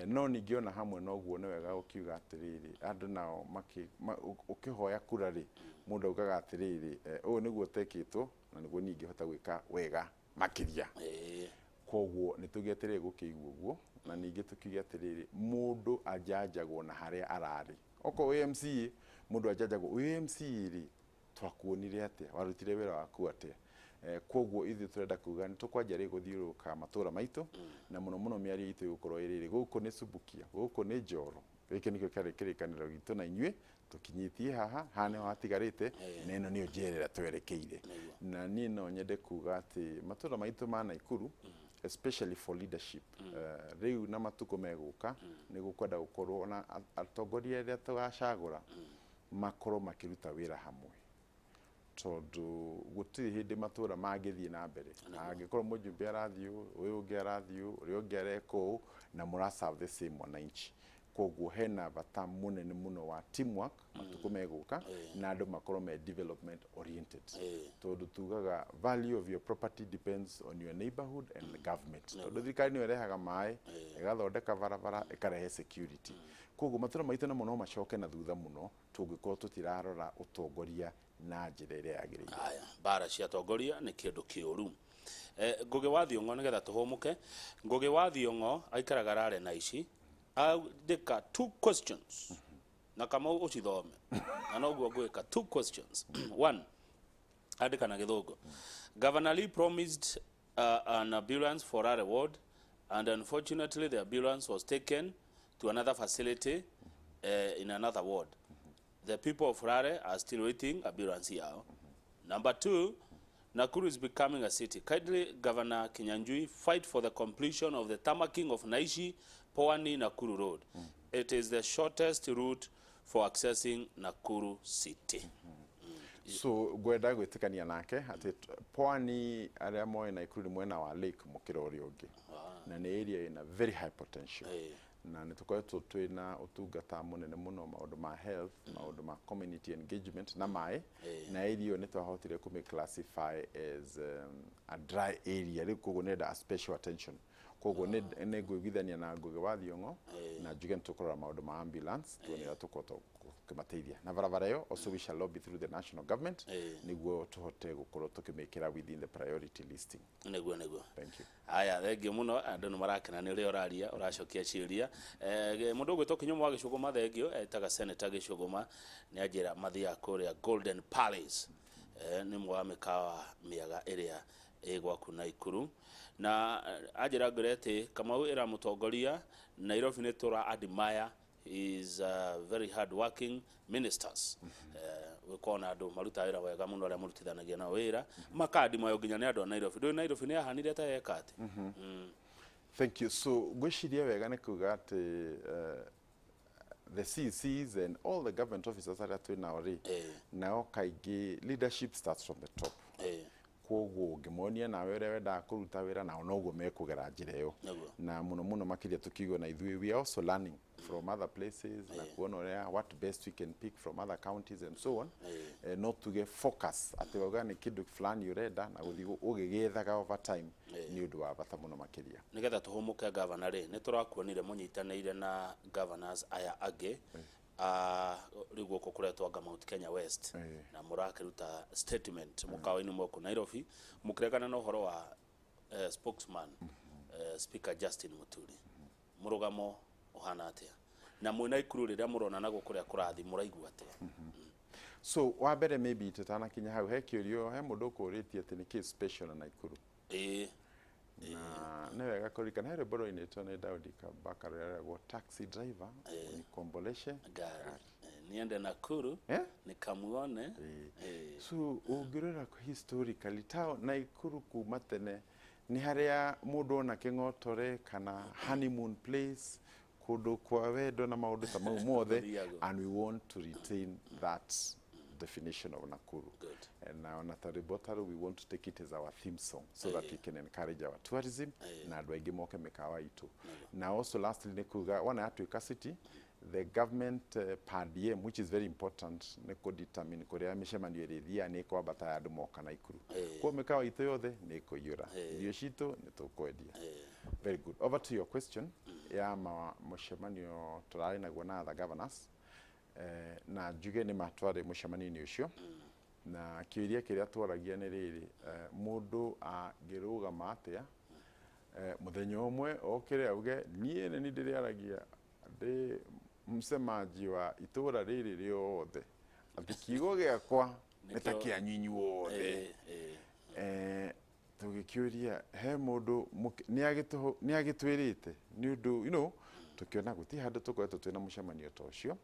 No ningĩ ona hamwe na ũguo nĩ wega ũkiuga atĩrĩrĩ, andũ nao ũkĩhoya kura rĩ, mũndũ augaga atĩrĩrĩ, ũũ nĩguo tekĩtwo na nĩguo niĩ ingĩhota gwĩka wega makĩria. Koguo nĩ tũgĩetereire gũkĩigua ũguo, na ningĩ tũkiuge atĩrĩrĩ, mũndũ anjanjagwo na harĩa ararĩ. Okorwo wĩ MCA, mũndũ anjanjagwo wĩ MCA rĩ, twakuonire atĩa, warutire wĩra waku atĩa? Koguo ithuĩ tũrenda kuga nĩ tũkwanjia rĩ gũthiũrũrũka matũra maitũ, na mũno mũno mĩario itũ ĩgũkorwo ĩrĩrĩ, gũkũ nĩ Subukia, gũkũ nĩ Njoro, gĩkĩ nĩkĩo kĩarĩ kĩrĩkanĩro gitũ na inyuĩ, tũkinyĩtie haha, haha nĩho hatigarĩte, na ĩno nĩyo njĩra ĩrĩa twerekeire. Na niĩ no nyende kuga atĩ matũra maitũ ma Naikuru, especially for leadership, rĩu na matukũ megũka nĩ gũkwenda gũkorwo na atongoria arĩa tũgacagũra makorwo makĩruta wĩra hamwe, tondũ gũtirĩ hĩndĩ matũra mangĩthiĩ na mbere angĩkorwo mũjumbe arathiĩ ũũ, ũyũ ũngĩ arathiĩ ũũ, ũrĩa ũngĩ areka ũũ, na mũra serve the same mwananchi. Koguo hena bata mũnene mũno wa teamwork matukũ megũka, na andũ makorwo me development oriented, tondũ tugaga value of your property depends on your neighborhood and the government, tondũ thirikari nĩyo ĩrehaga maĩ, ĩgathondeka barabara, ĩkarehe security. Koguo matũra maitũ namo no macoke na thutha mũno tũngĩkorwo tũtirarora ũtongoria na njĩra ĩrĩa yagĩrĩire. Aya, mbara cia atongoria nĩ kĩndũ kĩũru. Ngũgĩ wa Thiong'o, nĩgetha tũhũmũke, Ngũgĩ wa Thiong'o aikaraga Rare na ici andĩka two questions, na Kamau ũcithome na noguo ngwĩka. Two questions. One, andĩka na Gĩthũngũ: Governor Lee promised an ambulance for Rare Ward and unfortunately the ambulance was taken to another facility in another ward. The people of Rare are still waiting ambulance yao. Number two, Nakuru is becoming a city. Kindly, Governor Kinyanjui, fight for the completion of the tarmacking of Naishi Pwani Nakuru Road. It is the shortest route for accessing Nakuru City. So ngwenda gwĩtĩkania nake atĩ pwani, arĩa moĩ Naikuru, nĩ mwena wa lake mũkĩra ũrĩa ũngĩ, na nĩ area ĩna very high potential, na nĩ tũkoretwo twĩna ũtungata mũnene mũno, maũndũ ma health, maũndũ ma community engagement na maĩ, na area ĩyo nĩ twahotire kũmĩ classify as a dry area rĩu, koguo nenda a special attention. Koguo nĩ ngũiguithania na Ngũgĩ wa Thiong'o na njuge nĩ tũkũrora maũndũ ma ambulance, tuone ũrĩa tũkũhota kũmateithia na barabara ĩyo. Also we shall lobby through the national government nĩguo tũhote gũkorwo tũkĩmĩkĩra within the priority listing. Nĩguo. Thank you. Aya, thengio mũno, andũ nĩ marakena nĩ ũrĩa ũraria, ũracokia ciũria. Mũndũ ũgwĩtwo Kinyũmũ wa Gĩcũgũma, thengio, etaga Senator Gĩcũgũma, nĩ anjĩra mathiaga kũrĩa Golden Palace. Nĩ ũmwe wa mĩkawa mĩega ĩrĩa ĩ gwaku Naikuru, na anjĩra ngwĩre atĩ Kamau ĩra mũtongoria Nairobi nĩ tũra admire his very hard working ministers. Gũkorwo na andũ marutaga wĩra wega mũno, arĩa mũrutithanagia nao wĩra makadimaya nginya nĩ andũ a Nairobi. Ndũĩ Nairobi nĩ yahanire ta yeka atĩ. Thank you. So ngwĩciria wega nĩ kuga atĩ the CECs and all the government officers arĩa twĩ nao rĩ, nao kaingĩ leadership starts from the top. Koguo ũngĩmonia nawe ũrĩa wendaga kũruta wĩra, nao noguo mekũgera njĩra ĩyo. Na mũno mũno makĩria tũkiuga na ithuĩ we are also learning from other places na kuona ũrĩa what best we can pick from other counties and so on. No tuge focus atĩ wauga nĩ kĩndũ fulani ũrenda na gũthiĩ ũgĩgĩethaga over time nĩ ũndũ wa bata mũno makĩria. Nigetha tũhũmũke, gavana rĩ, nĩ tũrakuonire mũnyitanĩire na governors aya angĩ rĩu gũkũ kũretwo anga Mount Kenya West, na mũrakĩruta statement mũkawa-inĩ mwekũ Nairobi mũkĩregana na ũhoro wa spokesman, Speaker Justin Muturi, mũrũgamo. Ũhana atĩa na mwĩ Naikuru rĩrĩa mũrona na gũkũ kũrĩa kũrathiĩ mũraigua atĩa? So wa mbere, maybe tutanakinya hau, he kĩũrio, he mũndũ ũkũrĩtie atĩ nĩkĩ special na Naikuru. Na nĩ wega kũririkana he rwĩmbo rwainĩtwo nĩ Daudi Kabaka rũrĩa rwĩragwo "Taxi Driver Unikomboleshe Gari. Niende Nakuru Eh? nikamuone. So ũngĩrora historically ta Naikuru kuma tene nĩ harĩa mũndũ ona kĩng'otore kana honeymoon place, kũndũ kwa wendo na maũndũ ta mau mothe. Gũthiagwo. And we want to retain that definition of Nakuru. Good. And now na tarĩmbo tarũ we want to take it as our theme song so that we can encourage our tourism na andũ aingĩ moke mĩkawa itũ. Na also lastly nĩ kuga wana yatuĩka city, the government per diem, which is very important, nĩ kũ determine kũrĩa mĩcemanio ĩrĩthiaga nĩ ĩkwambata ya andũ moka Naikuru. Koguo mĩkawa itũ yothe nĩ ĩkũiyũra, irio citũ nĩ tũkwendia. Very good. Over to your question ya mũcemanio tũrarĩ naguo na other governors, na njuge nĩ matwarĩ mũcemanio-inĩ ũcio na kĩũria kĩrĩa twaragia nĩ rĩrĩ, mũndũ angĩrũgama atĩa, mũthenya ũmwe okĩre auge niĩ nĩ niĩ ndĩrĩaragia ndĩ msemaji wa itũra rĩrĩ rĩothe, atĩ kiugo gĩakwa nĩ ta Nĩkĩo- kĩanyu inyuothe. Tũgĩkĩũria he mũndũ nĩ agĩtwĩrĩte nĩ ũndũ tũkĩona gũtirĩ handũ tũkoretwo twĩna mũcemanio ta ũcio,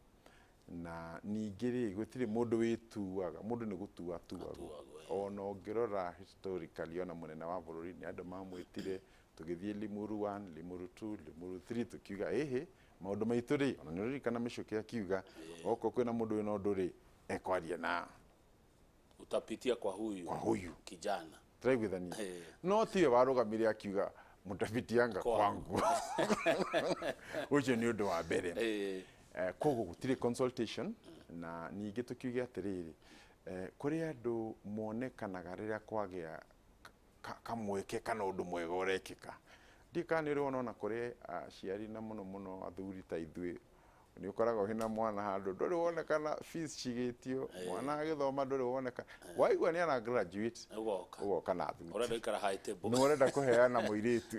na ningĩ rĩ gũtirĩ mũndũ wĩtuaga, mũndũ nĩ gũtua atuagwo. Atuagwo. Ona ũngĩrora historically, ona mũnene wa bũrũri nĩ andũ mamwĩtire, tũgĩthiĩ Limuru 1, Limuru 2, Limuru 3, tũkiuga ĩhĩ maũndũ maitũ rĩ, ona nĩ ũririkana Mĩcũkĩ akiuga okorwo kwĩna mũndũ wĩna ũndũ rĩ ekwaria na Utapitia kwa huyu kwa huyu kijana. Tũraiguithania? Eh. No tiwe warũgamire akiuga mũtapitianga Kwangu. kwangu. Ũcio nĩ ũndũ wa mbere. Koguo gũtirĩ consultation. Na ningĩ tũkiuge atĩrĩrĩ, kũrĩ andũ monekanaga rĩrĩa kwagĩa kamweke kana ũndũ mwega ũrekĩka. Ndiũĩ kana nĩ ũrĩ wona ona kũrĩ aciari na mũno mũno athuri ta ithuĩ, nĩ ũkoragwo wĩna mwana handũ ndũrĩ wonekana fees cigĩtio, mwana agĩthoma ndũrĩ woneka, waigua nĩ ara graduate Ũgoka. Ũgoka na thuti. Ũrenda ikara high table. Nĩ ũrenda kũheana mũirĩtu.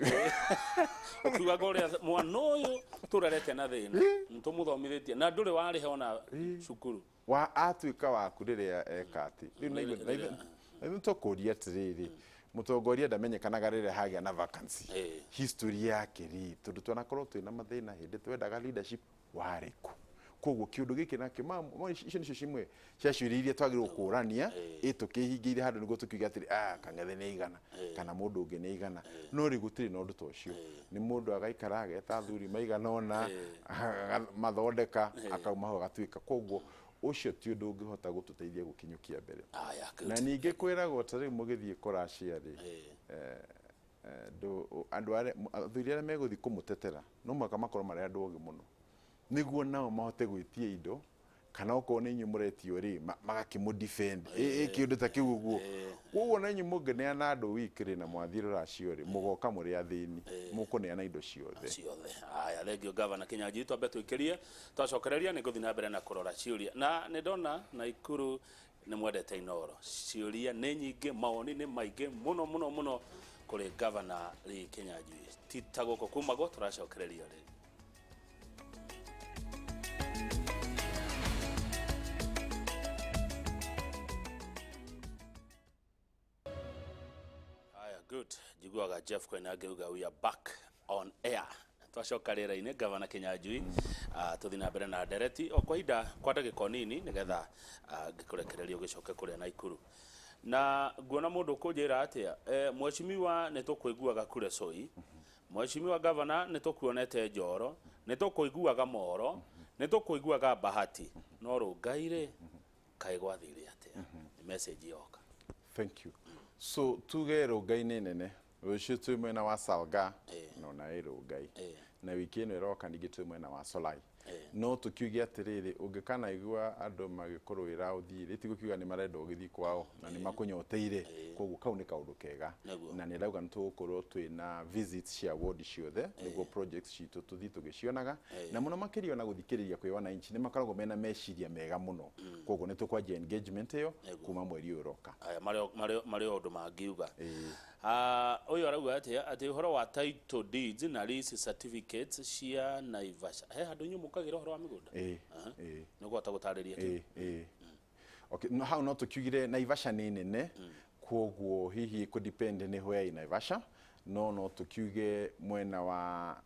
Ũkiugaga ũrĩa mwana ũyũ tũrerete na thĩna nĩtũmũthomithĩtie na ndũrĩ warĩha ona cukuru. Wa atuĩka waku rĩrĩa eka atĩ rĩu na ithuĩ tũkũria atĩrĩrĩ, mũtongoria ndamenyekanaga rĩrĩa hagĩa na vacancy. History yake rĩ, tondũ twanakorwo twĩna mathĩna hĩndĩ twendaga leadership, warĩ kũ? Koguo kĩũndũ gĩkĩ nakĩo icio nĩcio cimwe cia ciũria iria twagĩrĩirwo kũrania ĩ tũkĩhingĩire handũ nĩguo tũkiuge atĩrĩ, ah, Kang'ethe nĩ igana kana mũndũ ũngĩ nĩ igana, no rĩ gũtirĩ na ũndũ ta ũcio. Nĩ mũndũ agaikara ageta athuri maigana ũna, mathondeka akauma hau agatuĩka. Koguo ũcio ti ũndũ ũngĩhota gũtũteithia gũkinyũkia mbere. Aya, good. Na ningĩ kwĩragwo ta rĩu mũgĩthiĩ kũracia rĩ, andũ arĩa athuri arĩa megũthiĩ kũmũtetera no mũhaka makorwo marĩ andũ ogĩ mũno nĩguo nao mahote gwĩtia indo, kana okorwo nĩ inyuĩ mũretio rĩ, magakĩmũ defend ĩ kĩũndũ ta kĩu ũguo. Koguo na inyuĩ mũngĩneana andũ week rĩ na mwathiĩ rũracio rĩ, mũgoka mũrĩ athĩni, mũkũneana indo ciothe. Ciothe. Aya, thengio gavana Kinyanjui. Twambe twĩkĩrie, twacokereria nĩ ngũthiĩ na mbere na kũrora ciũria, na nĩ ndona Naikuru nĩ mwendete Inoro. Ciũria nĩ nyingĩ, mawoni nĩ maingĩ mũno mũno mũno kũrĩ gavana Lee Kinyanjui. Ti ta gũkũ kumagwo tũracokereria rĩ. Aya, good. Njiguaga Jeff Koinange uga we are back on air. Twacoka rĩera-inĩ, gavana Kinyanjui, tũthiĩ na mbere na ndereti o kwa ihinda kwa ndagĩka o nini nĩgetha ngĩkũrekereria ũgĩcoke kũrĩa Naikuru. Na nguona mũndũ ũkũnjĩra atĩa, mheshimiwa, nĩ tũkũiguaga Kuresoi, mheshimiwa gavana, nĩ tũkuonete Njoro, nĩ tũkũiguaga Moro, nĩ tũkũiguaga Bahati, no Rũngai rĩ kaĩ gwathire atĩa? Nĩ message yoka. Thank you. So tuge Rongai nĩ nene. Rũciũ twĩ mwena wa Salga na ona ĩ Rongai, na wiki ĩno ĩroka ningĩ twĩ mwena wa Solai. No tũkiuge atĩrĩrĩ, ũngĩkanaigua andũ magĩkũrũĩra ũthiĩ rĩ, ti gũkiuga nĩ marenda ũgĩthiĩ kwao na nĩ makũnyoteire. Koguo kau nĩ kaũndũ kega. Na nĩ ndauga nĩ tũgũkorwo twĩna visits cia ward ciothe nĩguo projects citũ tũthiĩ tũgĩcionaga, na mũno makĩria ona gũthikĩrĩria kwĩ wananchi, nĩ makoragwo mena meciria mega mũno. Koguo nĩ tũkwanjia engagement ĩyo kuma mweri ũyũ ũroka. Aya marĩ o ũndũ mangiuga. Ah, ũyũ arauga atĩa? Atĩ ũhoro wa title deeds na lease certificates cia Naivasha, he handũ inyuĩ mũkagĩra ũhoro wa mĩgũnda? Ĩĩ, ĩĩ. Nĩ ũkũhota gũtarĩria kĩ? Ĩĩ. Okay, no, hau no tũkiugire Naivasha nĩ nene, kwoguo hihi kũ depend nĩ where in Naivasha, no tũkiuge mwena wa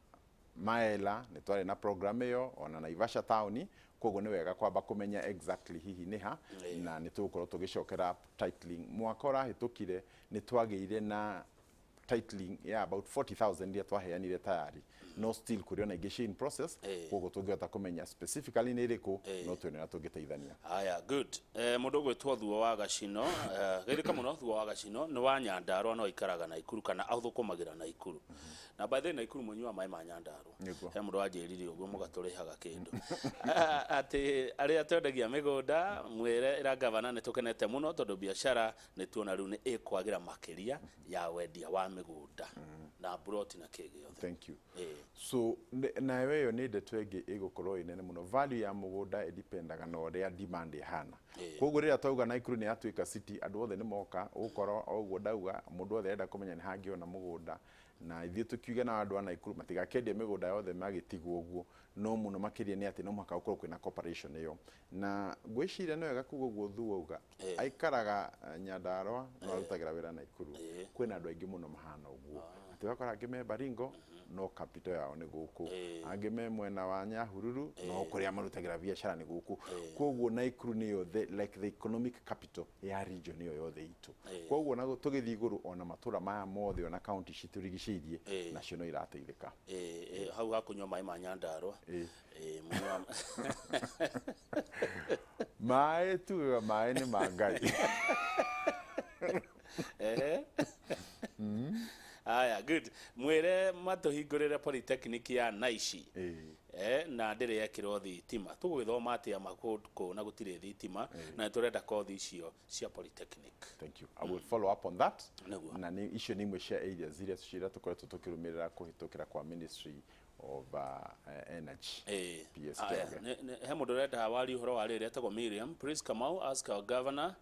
Maela nĩ twarĩ na program ĩyo, ona Naivasha town. Kwoguo nĩ wega kwamba kũmenya exactly hihi nĩ ha, na nĩ tũgũkorwo tũgĩcokera titling. Mwaka ũrahĩtũkire nĩ twagĩire na titling ya about 40,000 iria twaheanire tayari, no still kũrĩ ona ingĩ ci in process. Kwoguo tũngĩhota kũmenya specifically nĩ ĩrĩkũ, no tuone ũrĩa tũngĩteithania. Haya, good. Mũndũ ũgwĩtwo Thuo wa Gacino, geithĩka mũno. Thuo wa Gacino nĩ wa Nyandarũa, no aikaraga Naikuru kana athũkũmagĩra Naikuru. Na by the way, Naikuru mũnyua maĩ ma Nyandarũa. Nĩguo. He mũndũ wanjĩrire ũguo mũgatũrĩhaga kĩndũ. Atĩ arĩa twendagia mĩgũnda, mwĩre ĩra gavana nĩ tũkenete mũno tondũ biacara nĩ tuona rĩu nĩ ĩkwagĩra makĩria ya wendia wa mĩgũnda na mburoti na kĩ gĩothe. Thank you. So So nayo ĩyo nĩ ndeto ĩngĩ ĩgũkorwo ĩ nene mũno. Value ya mũgũnda ĩdipendaga na ũrĩa demand ĩhana. Koguo rĩrĩa twauga Naikuru nĩ yatuĩka city, andũ othe nĩ moka ũgũkora o ũguo ndauga, mũndũ wothe arenda kũmenya nĩ hangĩona mũgũnda. Na ithuĩ tũkiuge na andũ a Naikuru matigakĩendie mĩgũnda yothe magĩtigwo ũguo, no mũno makĩria nĩ atĩ no mũhaka gũkorwo kwĩna cooperation ĩyo. Na ngwĩciria nĩ wega kuga ũguo Thuo auga aikaraga Nyandarũa no arutagĩra wĩra Naikuru. Kwĩna andũ aingĩ mũno mahana ũguo, atĩ ũgakora angĩ me Baringo no capital yao nĩ gũkũ, angĩ me mwena wa Nyahururu no kũrĩa marutagĩra biacara nĩ gũkũ. Koguo Naikuru nĩyo the, like the economic capital ya region ĩyo yothe itũ. Koguo na tũgĩthiĩ igũrũ, ona matũra maya mothe, ona kaunti citũrigicĩirie nacio no irateithĩka. Hau hakũnyua maĩ ma Nyandarũa. Mũnyua Maĩ, tugaga maĩ nĩ ma Ngai. Ehe. Haya, good. Mwĩre matũhingũrĩre polytechnic ya Naishi. Na ndĩrĩ yekĩrwo thitima. Tũgũgĩthoma atĩa makũkũ na gũtirĩ thitima, na nĩ tũrenda kothi icio cia polytechnic? Thank you. I will follow up on that. Nĩguo. Na nĩ icio nĩ imwe cia areas iria ciria tũkoretwo tũkĩrũmĩrĩra kũhĩtũkĩra kwa Ministry of Energy. PS Aya, Njoroge. He mũndũ ũrenda wari ũhoro wa rĩrĩ etagwo Miriam. Please Kamau, ask our governor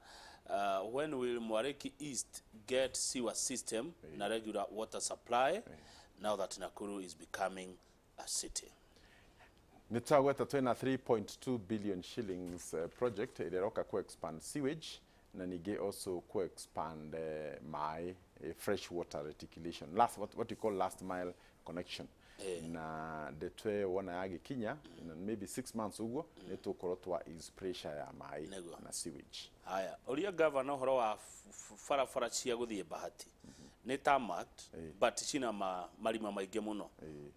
when will Mwariki East get sewer system na regular water supply now that Nakuru is becoming a city? Nĩ twagweta twĩna 3.2 billion shillings project ĩrĩa ĩroka ku expand sewage na ningĩ also ku expand maĩ, fresh water reticulation, last, what you call last mile connection. Na ndeto ĩyo wona yagĩkinya in maybe 6 months ũguo, nĩ tũgũkorwo twa ease pressure ya maĩ na sewage. Haya, ũria governor ũhoro wa barabara cia gũthiĩ Bahati nĩ tarmac but cina marima maingĩ mũno.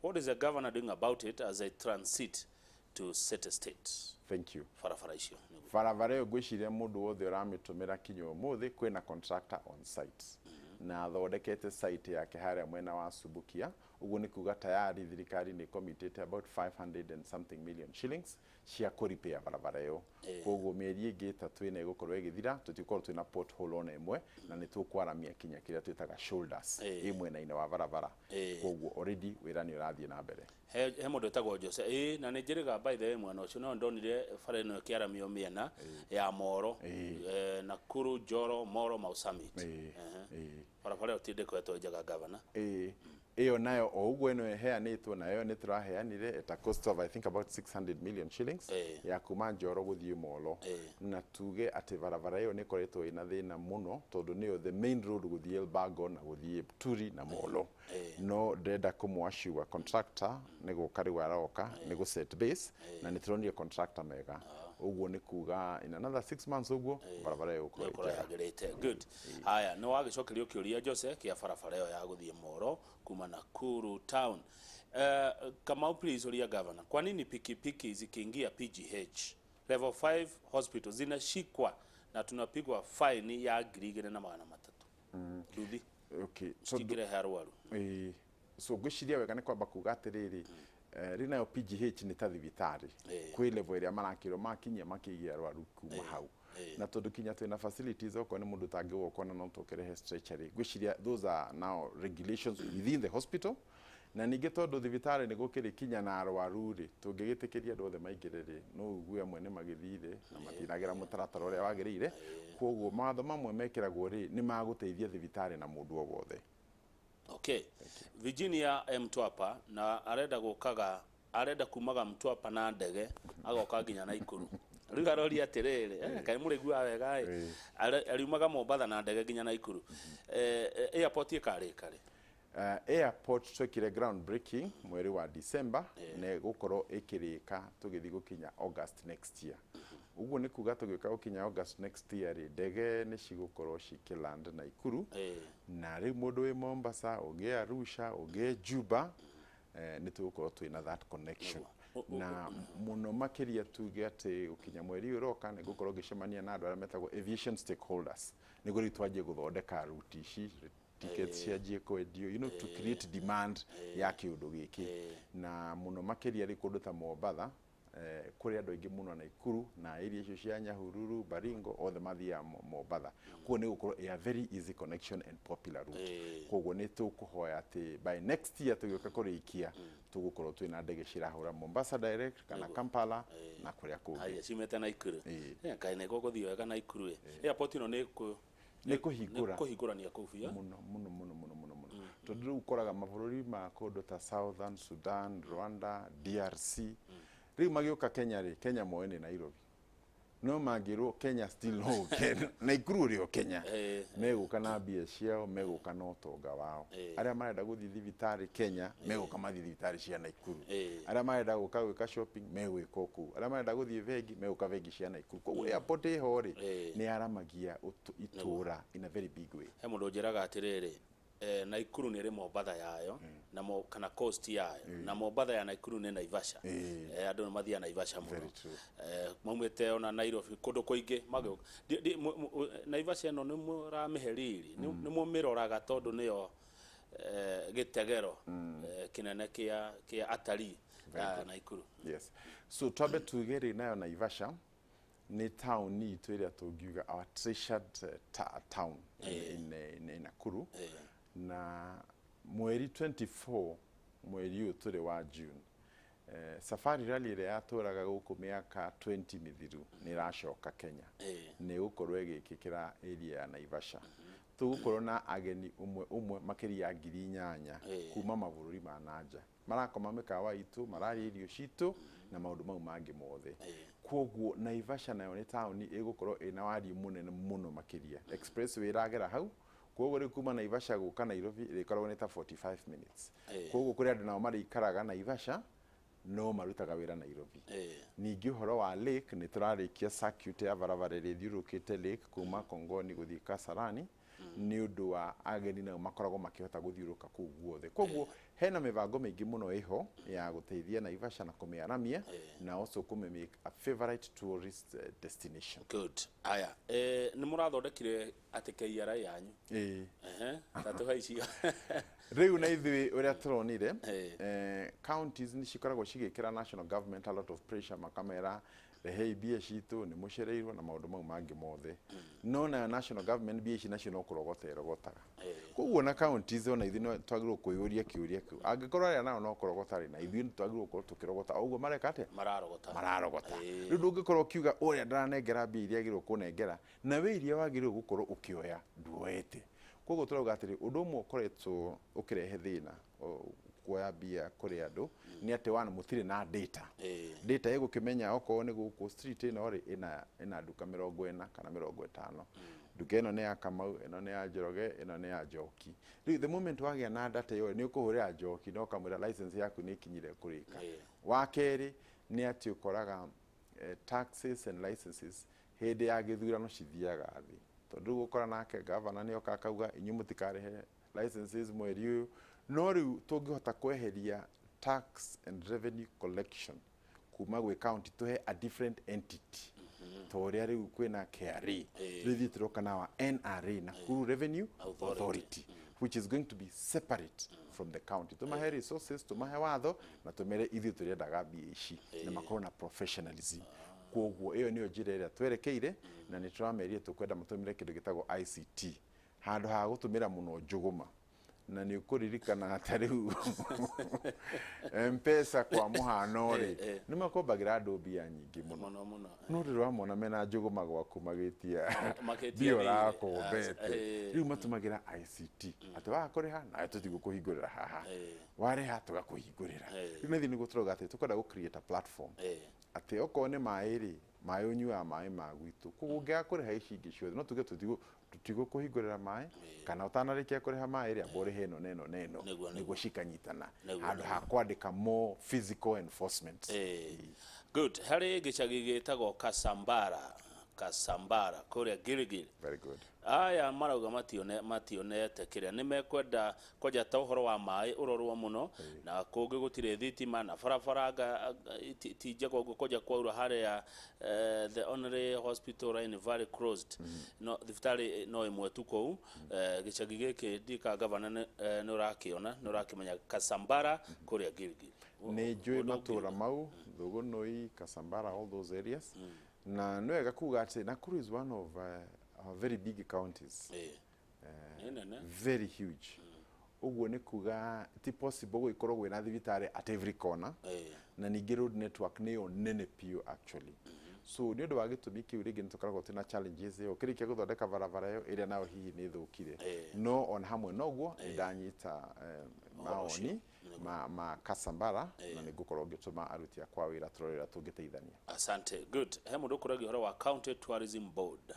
What is the governor doing about it as a transit to city state? Thank you. Barabara icio nĩguo. Barabara ĩyo ngwĩciria mũndũ wothe ũramĩtũmĩra kinya ũmũthĩ, kwĩna contractor on site na athondekete site yake harĩa mwena wa Subukia. Ũguo nĩ kuga tayari thirikari nĩ committed about 500 and something million shillings cia kũrepair barabara ĩyo. Koguo mĩeri ĩngĩ 3 ĩna ĩgũkorwo ĩgĩthira, tũtigũkorwo twĩna pothole ona ĩmwe, na nĩ tũkwaramia kinya kĩrĩa twĩtaga shoulders ĩ mwena-inĩ wa barabara. Koguo already wĩra nĩ ũrathiĩ na mbere. He mũndũ wĩtagwo Jose, ĩĩ, na nĩ njĩrĩga by the way mwena ũcio no ndonire bara ĩno ĩkĩaramio mĩena ya Moro, Nakuru, Njoro, Moro, Mau Summit. Barabara ĩyo ti ndĩkoretwo njega, governor. Ĩĩ, ĩyo nayo o ũguo ĩno ĩheanĩtwo nayo nĩ tũraheanire at a cost of, I think, about 600 million shillings ya kuma Njoro gũthiĩ Molo. Na tuge atĩ barabara ĩyo nĩ ĩkoretwo ĩna thĩna mũno tondũ nĩyo the main road gũthiĩ Elburgon na gũthiĩ Turi na Molo. No ndĩrenda kũmũ contractor nĩ gũka rĩu aroka nĩ gũ set base, na nĩ tũronire contractor mega. Ũguo nĩ kuga in another 6 months ũguo barabara ĩyo ĩgũkorwo ĩ ĩkorwo njega. yagĩrĩte. Good. Haya, nĩ wagĩcokerio kĩũria Jose kĩa barabara ĩyo ya gũthiĩ Moro kuma Nakuru town. Kamau, please ulia governor kwa nini pikipiki zikiingia PGH level 5 hospital zinashikwa na tunapigwa faini ya 2300 nduthi Okay, so cingĩrehe arwaru. Ĩĩ. So ngwĩciria wega nĩ kwamba kuga atĩrĩrĩ, rĩu nayo PGH nĩ ta thibitarĩ. Kwĩ level ĩrĩa marakĩrwo makinyia makĩigia arwaru kuma hau, na tondũ kinya twĩna facilities, okorwo nĩ mũndũ ũtangĩgwo kona no tũkĩrehe stretcher rĩ, ngwĩciria those are now regulations within the hospital. Na ningĩ tondũ thibitarĩ nĩ gũkĩrĩ kinya na arwaru rĩ, tũngĩgĩtĩkĩria andũ othe maingĩre rĩ, no ugue amwe nĩ magĩthire na matinagera mũtaratara ũrĩa wagĩrĩire. Koguo mawatho mamwe mekĩragwo rĩ, nĩ magũteithia thibitarĩ na mũndũ o wothe. Okay, Virginia M Mtwapa na arenda gũkaga, arenda kumaga Mtwapa na ndege agoka nginya Naikuru. Rĩu aroria atĩrĩrĩ, kaĩ mũrĩguaga wega ĩ? Ariumaga Mombatha na ndege nginya Naikuru. Airport ĩkarĩka rĩ? Airport twekire ground breaking mweri wa December, na ĩgũkorwo ĩkĩrĩka tũgĩthiĩ gũkinya August next year. Ũguo nĩ kuga tũgĩũka gũkinya August next year rĩ, ndege nĩ cigũkorwo cikĩland Naikuru. Na rĩu mũndũ wĩ Mombasa, ũngĩ Arusha, ũngĩ Juba, nĩ tũgũkorwo twĩna that connection. Na mũno makĩria tuge atĩ gũkinya mweri ũyũ ũroka nĩ ngũkorwo ngĩcemania na andũ arĩa metagwo aviation stakeholders, nĩguo rĩu twanjie gũthondeka route ici, tickets cianjie kwendio, to create demand ya kĩũndũ gĩkĩ. Na mũno makĩria rĩ, kũndũ ta Mombatha, kũrĩ andũ aingĩ mũno, Naikuru na area icio cia Nyahururu, Baringo, othe mathiaga Mombatha. Koguo nĩ gũkorwo a very easy connection and popular route. Koguo nĩ tũkũhoya atĩ by next year tũgĩũka kũrĩkia, tũgũkorwo twĩna ndege cirahũra Mombasa direct kana Kampala na kũrĩa kũngĩ. Haya, ciumĩte Naikuru. Kaĩ nĩ gũgũthiĩ wega Naikuru ĩ? Airport ĩno nĩ Nĩ kũhingũra. Nĩ kũhingũrania kũu biũ. Mũno mũno mũno mũno mũno mũno, tondũ rĩu ũkoraga mabũrũri ma kũndũ ta Southern Sudan, Rwanda, DRC, rĩu magĩũka Kenya rĩ, Kenya moĩ nĩ Nairobi, no mangĩrwo Kenya still no ũke Naikuru ũrĩ o Kenya, megũka na mbia ciao, megũka na ũtonga wao. Arĩa marenda gũthiĩ thibitarĩ Kenya megũka mathiĩ thibitarĩ cia Naikuru. Arĩa marenda gũka gwĩka shopping megwĩka o kũu. Arĩa marenda gũthiĩ bengi megũka bengi cia Naikuru. Koguo airport ĩho rĩ, nĩ yaramagia itũũra in a very big way. He mũndũ ũnjĩraga atĩrĩrĩ, Naikuru nĩ ĩrĩ Mombatha yayo na kana coast yayo, na Mombatha ya Naikuru nĩ Naivasha. Andũ nĩ mathiaga Naivasha mũno. Very true. Maumĩte ona Nairobi, kũndũ kũingĩ magĩũka. Naivasha ĩno nĩ mũramĩhe riri, nĩ mũmĩroraga tondũ nĩyo gĩtegero kĩnene kĩa atarii ya Naikuru? Yes, so twambe tuge rĩ, nayo Naivasha nĩ taũni itũ ĩrĩa tũngiuga our treasured town in Nakuru. Na mweri 24, mweri ũyũ tũrĩ wa June, Safari Rally ĩrĩa yatũraga gũkũ mĩaka 20 mĩthiru nĩ ĩracoka Kenya. Nĩ ĩgũkorwo ĩgĩkĩkĩra area ya Naivasha. Tũgũkorwo na ageni ũmwe ũmwe makĩria ya 8,000 kuma mabũrũri ma nanja, marakoma mĩkawa itũ, mararĩa irio citũ na maũndũ mau mangĩ mothe. Koguo Naivasha nayo nĩ taũni ĩgũkorwo ĩna wariĩ mũnene mũno makĩria. Expressway ĩragera hau, koguo rĩu kuma Naivasha gũka Nairobi ĩrĩkoragwo nĩ ta 45 minutes. Koguo kũrĩ andũ nao marĩikaraga Naivasha no marutaga wĩra Nairobi. Ningĩ ũhoro wa lake, nĩ tũrarĩkia circuit ya barabara ĩrĩa ĩthiũrũrũkĩte lake kuma Kongoni gũthiĩ Kasarani, nĩ ũndũ wa ageni nao makoragwo makĩhota gũthiũrũrũka kũu guothe. Koguo hena mĩbango mĩingĩ mũno ĩho ya gũteithia Naivasha na kũmĩaramia na also kũmĩ make a favorite tourist destination. Good. Aya, nĩ mũrathondekire atĩ KRA yanyu? Ĩĩ. Ehe, ta tũhe icio. Rĩu na ithuĩ ũrĩa tũronire, counties nĩ cikoragwo cigĩkĩra national government a lot of pressure, makamera rehei mbia citũ, nĩ mũcereirwo na maũndũ mau mangĩ mothe. No nayo national government mbia ici nacio no kũrogota ĩrogotaga. Koguo na counties ona ithuĩ no twagĩrĩirwo kwĩyũria kĩũria kĩu, angĩkorwo arĩa nao no kũrogota rĩ, na ithuĩ nĩ twagĩrĩirwo gũkorwo tũkĩrogota o ũguo mareka atĩa? Mararogota. Mararogota. Rĩu ndũngĩkorwo ũkiuga ũrĩa ndaranengera mbia iria agĩrĩirwo kũnengera, na we iria wagĩrĩirwo gũkorwo ũkĩoya nduoete. Koguo tũrauga atĩrĩ, ũndũ ũmwe ũkoretwo ũkĩrehe thĩna kuoya mbia kũrĩ andũ nĩ atĩ one, mũtirĩ na data. Data ĩgũkĩmenya okorwo nĩ gũkũ street ĩno rĩ, ĩna nduka 40 kana 50, nduka ĩno nĩ ya Kamau, ĩno nĩ ya Njoroge, ĩno nĩ ya Njoki. Rĩu the moment wagĩa na data ĩyo, nĩ ũkũhũrĩra Njoki na ũkamwĩra license yaku nĩ ĩkinyire kũrĩka. Wa kerĩ nĩ atĩ ũkoraga taxes and licenses hĩndĩ ya gĩthurano cithiaga thĩ, tondũ rĩu ũkora nake gavana nĩ oka akauga inyuĩ mũtikarĩhe licenses mweri ũyũ. No rĩu tũngĩhota kweheria tax and revenue collection kuma gwĩ county, tũhe a different entity, ta ũrĩa rĩu kwĩna KRA, rĩu ithuĩ tũroka na wa NRA, Nakuru Revenue Authority. Authority, which is going to be separate from the county. Tumahe resources, tumahe watho na tumere ithuĩ tũrĩendaga mbia ici na makorwo na professionalism. Koguo ĩyo nĩyo njĩra ĩrĩa twerekeire, na nĩ tũramerire tũkwenda matũmĩre kĩndũ gĩtagwo ICT handũ ha gũtũmĩra mũno njũgũma. Na nĩ ũkũririkana ta rĩu Mpesa kwa mũhano rĩ, nĩ makombagĩra andũ mbia nyingĩ mũno. Mũno mũno. No rĩrĩ wamona mena njũgũma gwaku magĩtia Magĩtia mbia thirĩ. ũrakombete, rĩu matũmagĩra ICT atĩ waga kũrĩha nawe tũtigũkũhingũrĩra haha, warĩha tũgakũhingũrĩra. Rĩu naithuĩ nĩguo tũrauga atĩ tũkwenda gũ create a platform atĩ okorwo nĩ maĩ rĩ, maĩ ũnyuaga maĩ ma gwitũ, koguo ũngĩaga kũrĩha ici ingĩ ciothe, no tuge tũtigũkũhingũrĩra maĩ, kana ũtanarĩkia kũrĩha maĩ rĩ, amba ũrĩhe ĩno na ĩno na ĩno, nĩguo cikanyitana, handũ ha kwandĩka more physical enforcement. Good. Harĩ gĩcagi gĩtagwo Kasambara, Kasambara kũrĩa Gilgil. Very good. Aya marauga mationete kĩrĩa nĩ mekwenda kwanja ta ũhoro wa maĩ ũrorwo mũno, na kũngĩ gũtirĩ thitima na barabara ti njega ũguo kwanja kwaura harĩa, the only hospital line very closed, no thibitarĩ no ĩmwe tu kũu gĩcagi gĩkĩ. Ndika gavana nĩ ũrakĩona, nĩ ũrakĩmenya Kasambara kũrĩa Gilgil. Nĩ njũĩ matũra mau, Thũgũnũi, Kasambara, all those areas, na nĩ wega kuga atĩ Nakuru is one of our very big counties. Nĩ nene. Very huge. Ũguo nĩ kuga ti possible gũgĩkorwo kwĩna thibitarĩ at every corner, na ningĩ road network nĩyo nene biũ actually. So nĩ ũndũ wa gĩtũmi kĩu rĩngĩ nĩ tũkoragwo twĩna challenges ĩyo kĩrĩkia gũthondeka barabara ĩyo ĩrĩa nayo hihi nĩ ĩthũkire. No ona hamwe noguo nĩ ndanyita maoni ma Kasambara, na nĩ ngũkorwo ngĩtũma aruti akwa wĩra tũrore ũrĩa tũngĩteithania. Asante. Good. He mũndũ ũkũragia ũhoro wa County Tourism Board.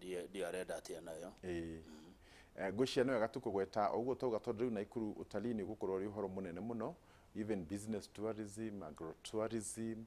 Ndiĩ arenda atĩa nayo. Ĩĩ. Ngwĩciria nĩ wega tu kũgweta ũguo twauga, tondũ rĩu Naikuru utalii nĩ ũgũkorwo ũrĩ ũhoro mũnene mũno, even business tourism, agrotourism,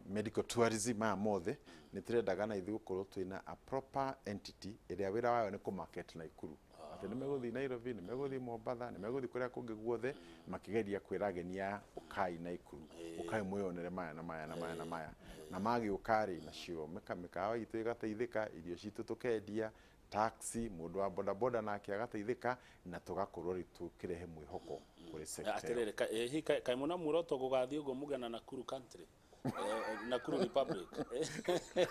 medical tourism, maya mothe nĩ tũrendaga na ithuĩ gũkorwo twĩna a proper entity ĩrĩa wĩra wayo nĩ kũmarket Naikuru, atĩ nĩ megũthiĩ Nairobi, nĩ megũthiĩ Mombatha, nĩ megũthiĩ kũrĩa kũngĩ guothe makĩgeria kwĩra ageni aya, ũkai Naikuru, ũkai mwĩyonere maya na maya na maya na maya. Na magĩũka rĩ, nacio mĩkawa itũ ĩgateithĩka, irio citũ tũkendia, taxi, mũndũ wa bodaboda nake agateithĩka, na tũgakorwo rĩ tũkĩrehe mwĩhoko kũrĩ sector ĩyo. Atĩrĩrĩ, hihi kaĩ mũna muoroto gũgathiĩ ũguo mũgena Nakuru country, Nakuru Republic?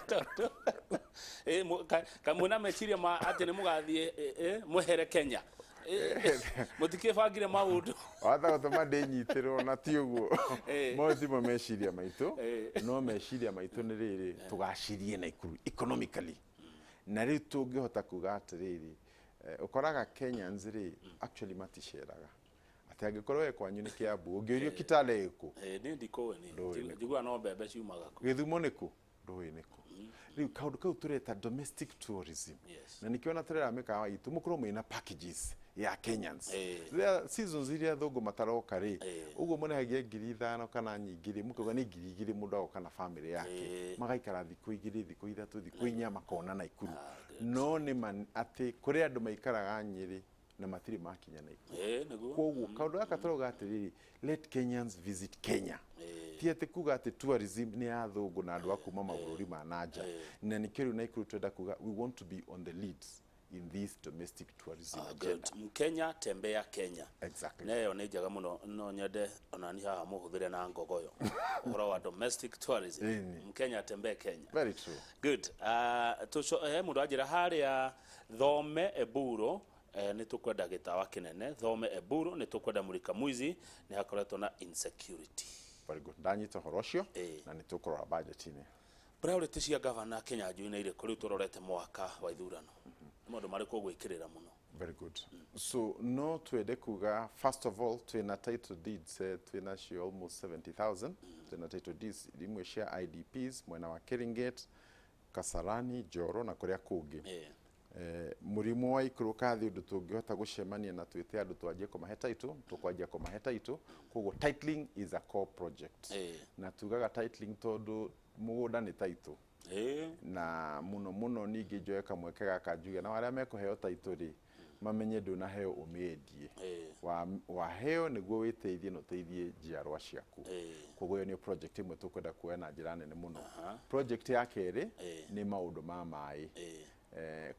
Tondũ, kaĩ mwĩna meciria ma atĩ nĩ mũgathiĩ mwehere Kenya? Mũtikĩbangire maũndũ? Wahota gũtũma ndĩnyitĩrwo, na ti ũguo. Mau timo meciria maitũ. No meciria maitũ nĩ rĩrĩ, tũgacirie Naikuru economically, na rĩu tũngĩhota kuga atĩrĩrĩ, ũkoraga Kenyans rĩ actually maticeraga, atĩ angĩkorwo we kwanyu nĩ Kiambu, ũngĩũrio Kitale ĩkũ? Niĩ ndikũĩ niĩ. Ndũĩ nĩkũ. Njiguaga no mbembe ciumaga kũ. Gĩthumo nĩkũ? Ndũĩ nĩkũ. Rĩu kaũndũ kau tũreta domestic tourism, na nĩkĩo ona tũrera mĩkawa itũ mũkorwo mwĩna packages ya Kenyans. Rĩrĩa seasons iria athũngũ mataroka rĩ, ũguo mũrehagia 5,000 kana nyingĩ rĩ, mũkauga nĩ 2,000, mũndũ agoka na family yake, magaikara thikũ 2, thikũ 3, thikũ 4, makona Naikuru. No nĩ ma atĩ kũrĩ andũ maikaraga Nyĩrĩ na matirĩ makinya Naikuru. Nĩguo. Koguo kaũndũ gaka tũrauga atĩrĩrĩ, let Kenyans visit Kenya. Ti atĩ kuga atĩ tourism nĩ ya athũngũ na andũ a kuma mabũrũri ma nanja. Na nĩkĩo rĩu Naikuru twenda kuga we want to be on the leads in this domestic tourism agenda. Good. Mkenya tembea Kenya. Exactly. Neyo nĩ njega mũno, no nyende onani haha mũhũthĩre na ngogoyo ũhoro wa domestic tourism. Mkenya tembee Kenya. Very true. Good. He mũndũ anjĩra harĩa Thome Eburo, nĩ tũkwenda gĩtawa kĩnene Thome Eburo, nĩ tũkwenda Mũrika Mwizi, nĩ hakoretwo na insecurity. Very good. Ndanyita ũhoro ũcio, na nĩ tũkũrora budget-inĩ. Priority cia gavana Kinyanjui nĩ irĩkũ rĩu tũrorete mwaka wa ithurano? Nĩ maũndũ marĩkũ ũgwĩkĩrĩra mũno? Very good. So no twende kuga, first of all, twina title deeds, twina cio almost 70,000. Twina title deeds imwe cia IDPs mwena wa Keringet, Kasarani, Njoro na kuria kũngĩ. Mũrimũ wa ikũrũka thĩ, ũndũ tũngĩhota gũcemania na twĩte andũ twanjie kũmahe title, tũkwanjia kũmahe title. Koguo titling is a core project. Na tugaga titling tondũ mũgũnda nĩ title, na mũno mũno ningĩ njoe kamweke gaka njuge na arĩa mekũheo title rĩ, mamenye ndũnaheo ũmĩendie. Waheo nĩguo wĩteithie na ũteithie njiarwa ciaku. Koguo ĩyo nĩ project ĩmwe tũkwenda kuoya na njĩra nene mũno. Project ya kerĩ nĩ maũndũ ma maĩ.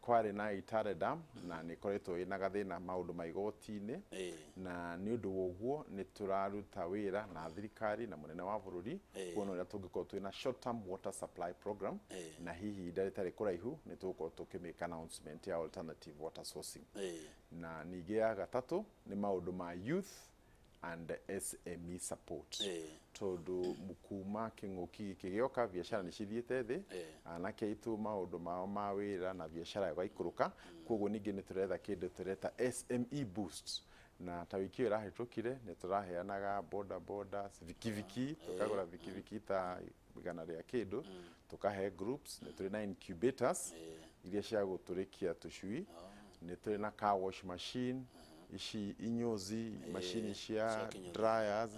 Kwarĩ na Itare Dam na nĩ ĩkoretwo ĩna gathĩna maũndũ ma igoti-inĩ. Na nĩ ũndũ wa ũguo nĩ tũraruta wĩra na thirikari na mũnene wa bũrũri kuona ũrĩa tũngĩkorwo twĩna short term water supply program, na hihi ihinda rĩtarĩ kũraihu nĩ tũgũkorwo tũkĩmake announcement ya alternative water sourcing. Na ningĩ ya gatatũ nĩ maũndũ ma youth and SME support, tondũ kuma kĩng'ũki gĩkĩ gĩoka biacara nĩ cithiĩte thĩ, anake aitũ maũndũ mao ma wĩra na biacara ĩgaikũrũka. Koguo ningĩ nĩ tũretha kĩndũ tũreta SME boost, na ta wiki ĩyo ĩrahĩtũkire nĩ tũraheanaga boda boda, bikibiki, tũkagũra bikibiki ta igana rĩa kĩndũ tũkahe groups. Nĩ tũrĩ na incubators iria cia gũtũrĩkia tũcui, nĩ tũrĩ na car wash machine ici inyozi macini cia cia kĩnyozi. Dryers,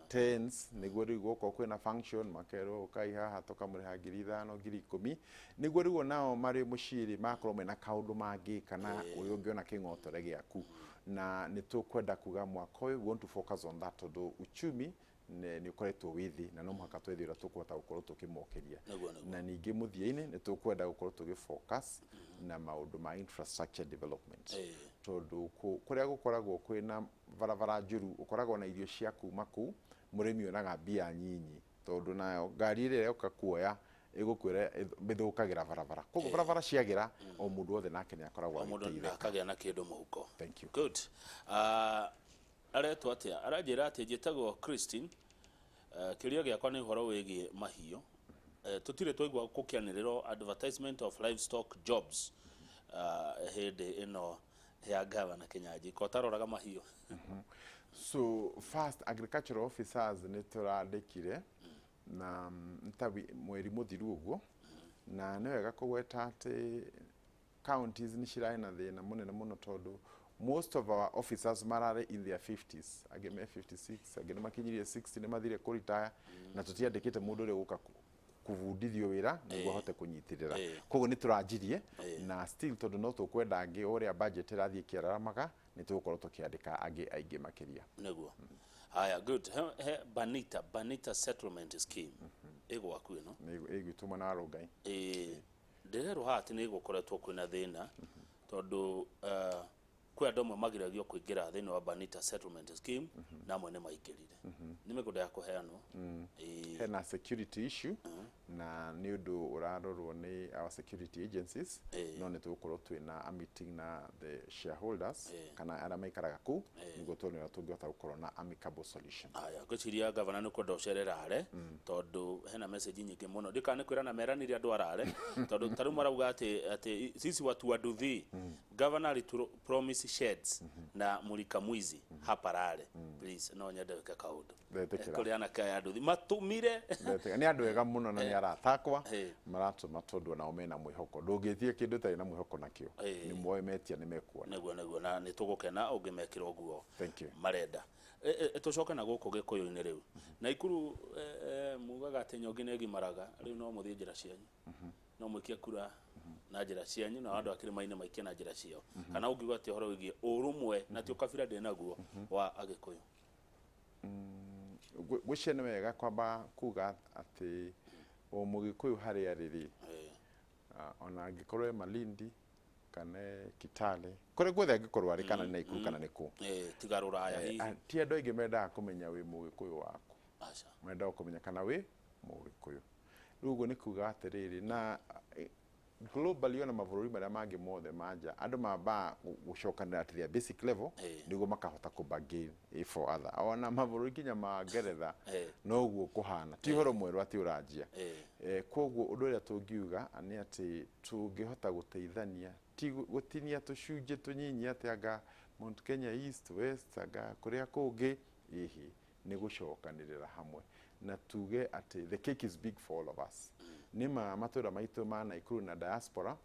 tents, nĩguo rĩu gũkorwo kwĩna function makerwo ũkai haha tũkamũrĩha 5,000, 10,000, nĩguo rĩu onao marĩ mũciĩ rĩ makorwo mena kaũndũ mangĩka na ũrĩa ũngĩona kĩng'otore gĩaku. Na nĩ tũkwenda kuga mwaka ũyũ we want to focus on that, tondũ uchumi nĩ ũkoretwo wĩ thĩ na no mũhaka twethe ũrĩa tũkũhota gũkorwo tũkĩmokĩria. Nĩguo, nĩguo. Na ningĩ mũthia-inĩ nĩ tũkwenda gũkorwo tũgĩ focus na maũndũ ma infrastructure development, tondũ kũrĩa gũkoragwo kwĩna barabara njũru ũkoragwo na irio cia kuma kũu mũrĩmi onaga mbia nyinyi, tondũ nayo ngari ĩrĩa ĩroka kuoya ĩgũkwĩra ĩthũkagĩra barabara, koguo barabara ciagĩra o mũndũ wothe nake nĩ akoragwo o mũndũ agĩteithĩka. Akagĩa na kĩndũ mũhuko. Thank you. Good. Aretwo atĩa? Aranjĩra atĩ njĩtagwo Christine. Kĩũria gĩakwa nĩ ũhoro wĩgiĩ mahiũ. Tũtirĩ twaigua gũkĩanĩrĩrwo advertisement of livestock jobs hĩndĩ ĩno ya gavana Kĩnyanjui, ko taroraga mahiũ. So first, agricultural officers nĩ tũrandĩkire na ta mweri mũthiru ũguo, na nĩ wega kũgweta atĩ counties nĩ cirarĩ na thĩna mũnene mũno, tondũ most of our officers mararĩ in their 50s, angĩ me 56, angĩ nĩ makinyirie 60, nĩ mathire kũritaya, na tũtiandĩkĩte mũndũ ũrĩa ũgũka kũbundithio wĩra nĩguo ahote kũnyitĩrĩra. Koguo nĩ tũranjirie na still, tondũ no tũkwenda angĩ, o ũrĩa budget ĩrathiĩ ĩkĩararamaga nĩ tũgũkorwo tũkĩandĩka angĩ aingĩ makĩria. Nĩguo, haya, good. He Banita settlement scheme ĩgwaku ĩno. Nĩ ĩgwĩtwo mwena wa Rongai. Ĩĩ, ndĩrerwo haha atĩ nĩ gũkoretwo kwĩna thĩna, tondũ kwĩ andũ amwe magiragio kũingĩra thĩinĩ wa Banita settlement scheme na amwe nĩ maingĩrire. Nĩ mĩgũnda ya kũheanwo. Ĩĩ. Hena security issue na nĩ ũndũ ũrarorwo nĩ our security agencies, no nĩ tũgũkorwo twĩna a meeting na the shareholders kana arĩa maikaraga kũu nĩguo tuone ũrĩa tũngĩhota gũkorwo na amicable solution. Aya, ngwĩciria gavana nĩ kwenda ũcere Rare, tondũ hena message nyingĩ mũno ndikana nĩ kwĩrana meranire andũ arare, tondũ ta rĩu marauga atĩ sisi watu wa nduthi, governor alitu promise sheds na mulika mwizi hapa Rare. Please, no nyende wĩke kaũndũ. Ndetĩkĩra. Kũrĩ anake aya nduthi matũmire. Ndetĩkĩra. Nĩ andũ ega mũno na nĩ arata akwa maratũma, tondũ onao mena mwĩhoko. Ndũngĩtie kĩndũ ũtarĩ na mwĩhoko nakĩo. Nĩ moĩ metia nĩ mekuona. Nĩguo, na nĩ tũgũkena ũngĩmekĩra ũguo Thank you. marenda. Tũcoke na gũkũ gĩkũyũ-inĩ rĩu Naikuru, mugaga atĩ nyongi nĩ ĩgimaraga. Rĩu no mũthiĩ njĩra cianyu, no mũikie kura na njĩra cianyu, na andũ a kĩrĩma-inĩ maikie na njĩra ciao, kana ũngiuga atĩ ũhoro wĩgiĩ ũrũmwe na ti ũkabira ndĩ naguo wa agĩkũyũ? Gwĩciria nĩ wega kwamba kuga atĩ o mũgĩkũyũ harĩa arĩ rĩ, ona angĩkorwo e Malindi kana e Kitale, kũrĩa guothe angĩkorwo arĩ, kana nĩ Naikuru kana nĩ kũ, Tiga rũraya hihi. Ti andũ aingĩ mendaga kũmenya wĩ mũgĩkũyũ waku. Aca. Mendaga kũmenya kana wĩ mũgĩkũyũ. Rĩu ũguo nĩ kuga atĩrĩrĩ, na globally ona mabũrũri marĩa mangĩ mothe ma nja, andũ mambaga gũcokanĩra at their basic level nĩguo makahota kũ bargain for other. Ona mabũrũri nginya ma Ngeretha noguo kũhana, ti ũhoro mwerũ atĩ ũranjia. Koguo ũndũ ũrĩa tũngiuga nĩ atĩ tũngĩhota gũteithania, ti gũtinia tũcunjĩ tũnyinyi atĩ anga Mount Kenya East, West, anga kũrĩa kũngĩ, ĩhĩ nĩ gũcokanĩrĩra hamwe na tuge atĩ the cake is big for all of us. Nĩ ma matũra maitũ ma Naikuru na diaspora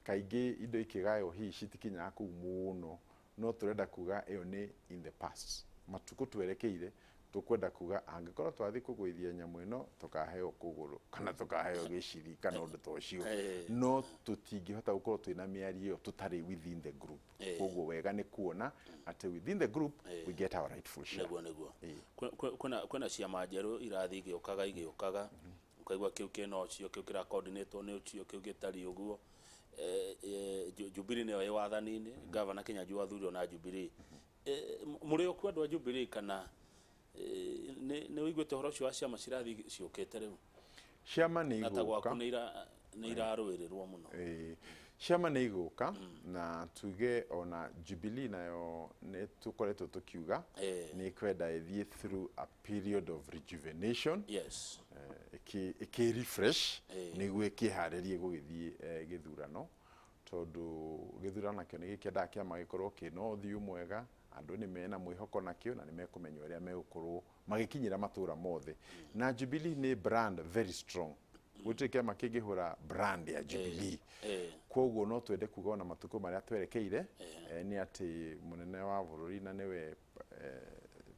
kaingĩ indo ikĩgaywo hihi citikinyaga kũu mũno, no tũrenda kuga ĩyo nĩ in the past. Matukũ twerekeire tũkwenda kuga angĩkorwo twathiĩ kũgũithia nyamũ ĩno tũkaheo kũgũrũ kana tũkaheo gĩciri kana ũndũ ta ũcio, no tũtingĩhota gũkorwo twĩna mĩario ĩyo tũtarĩ within the group. Koguo wega nĩ kuona atĩ within the group we get our rightful share. Nĩguo. Kwĩna ciama njerũ irathiĩ igĩũkaga igĩũkaga, ũkaigua kĩu kĩna ũcio, kĩu kĩra coordinatwo nĩ ũcio, kĩu gĩtariĩ ũguo. Jubilee nĩyo ĩ wathani-inĩ, Gavana Kinyanjui wathurirwo na Jubilee. Mũrĩ okuo andũ a Jubilee, kana nĩ ũiguĩte ũhoro ũcio wa ciama cirathiĩ ciũkĩte rĩu? Ciama nĩ Na ta gwaku igũka. Nĩ irarũĩrĩrwo mũno. Ĩĩ, ciama nĩ igũka, na tuge ona Jubilee nayo nĩ tũkoretwo tũkiuga nĩ kwenda ĩthiĩ through a period of rejuvenation, ĩkĩ refresh nĩguo ĩkĩharĩrie gũgĩthiĩ gĩthurano, tondũ gĩthurano nakĩo nĩ gĩkĩendaga kĩama gĩkorwo kĩna ũthiũ mwega, andũ nĩ mena mwĩhoko nakĩo na nĩ mekũmenya ũrĩa megũkorwo magĩkinyĩra matũra mothe. Na Jubilee nĩ brand very strong, gũtirĩ kĩama kĩngĩhũra brand ya Jubilee. Koguo no twende kuga ona matukũ marĩa twerekeire nĩ atĩ mũnene wa bũrũri na nĩwe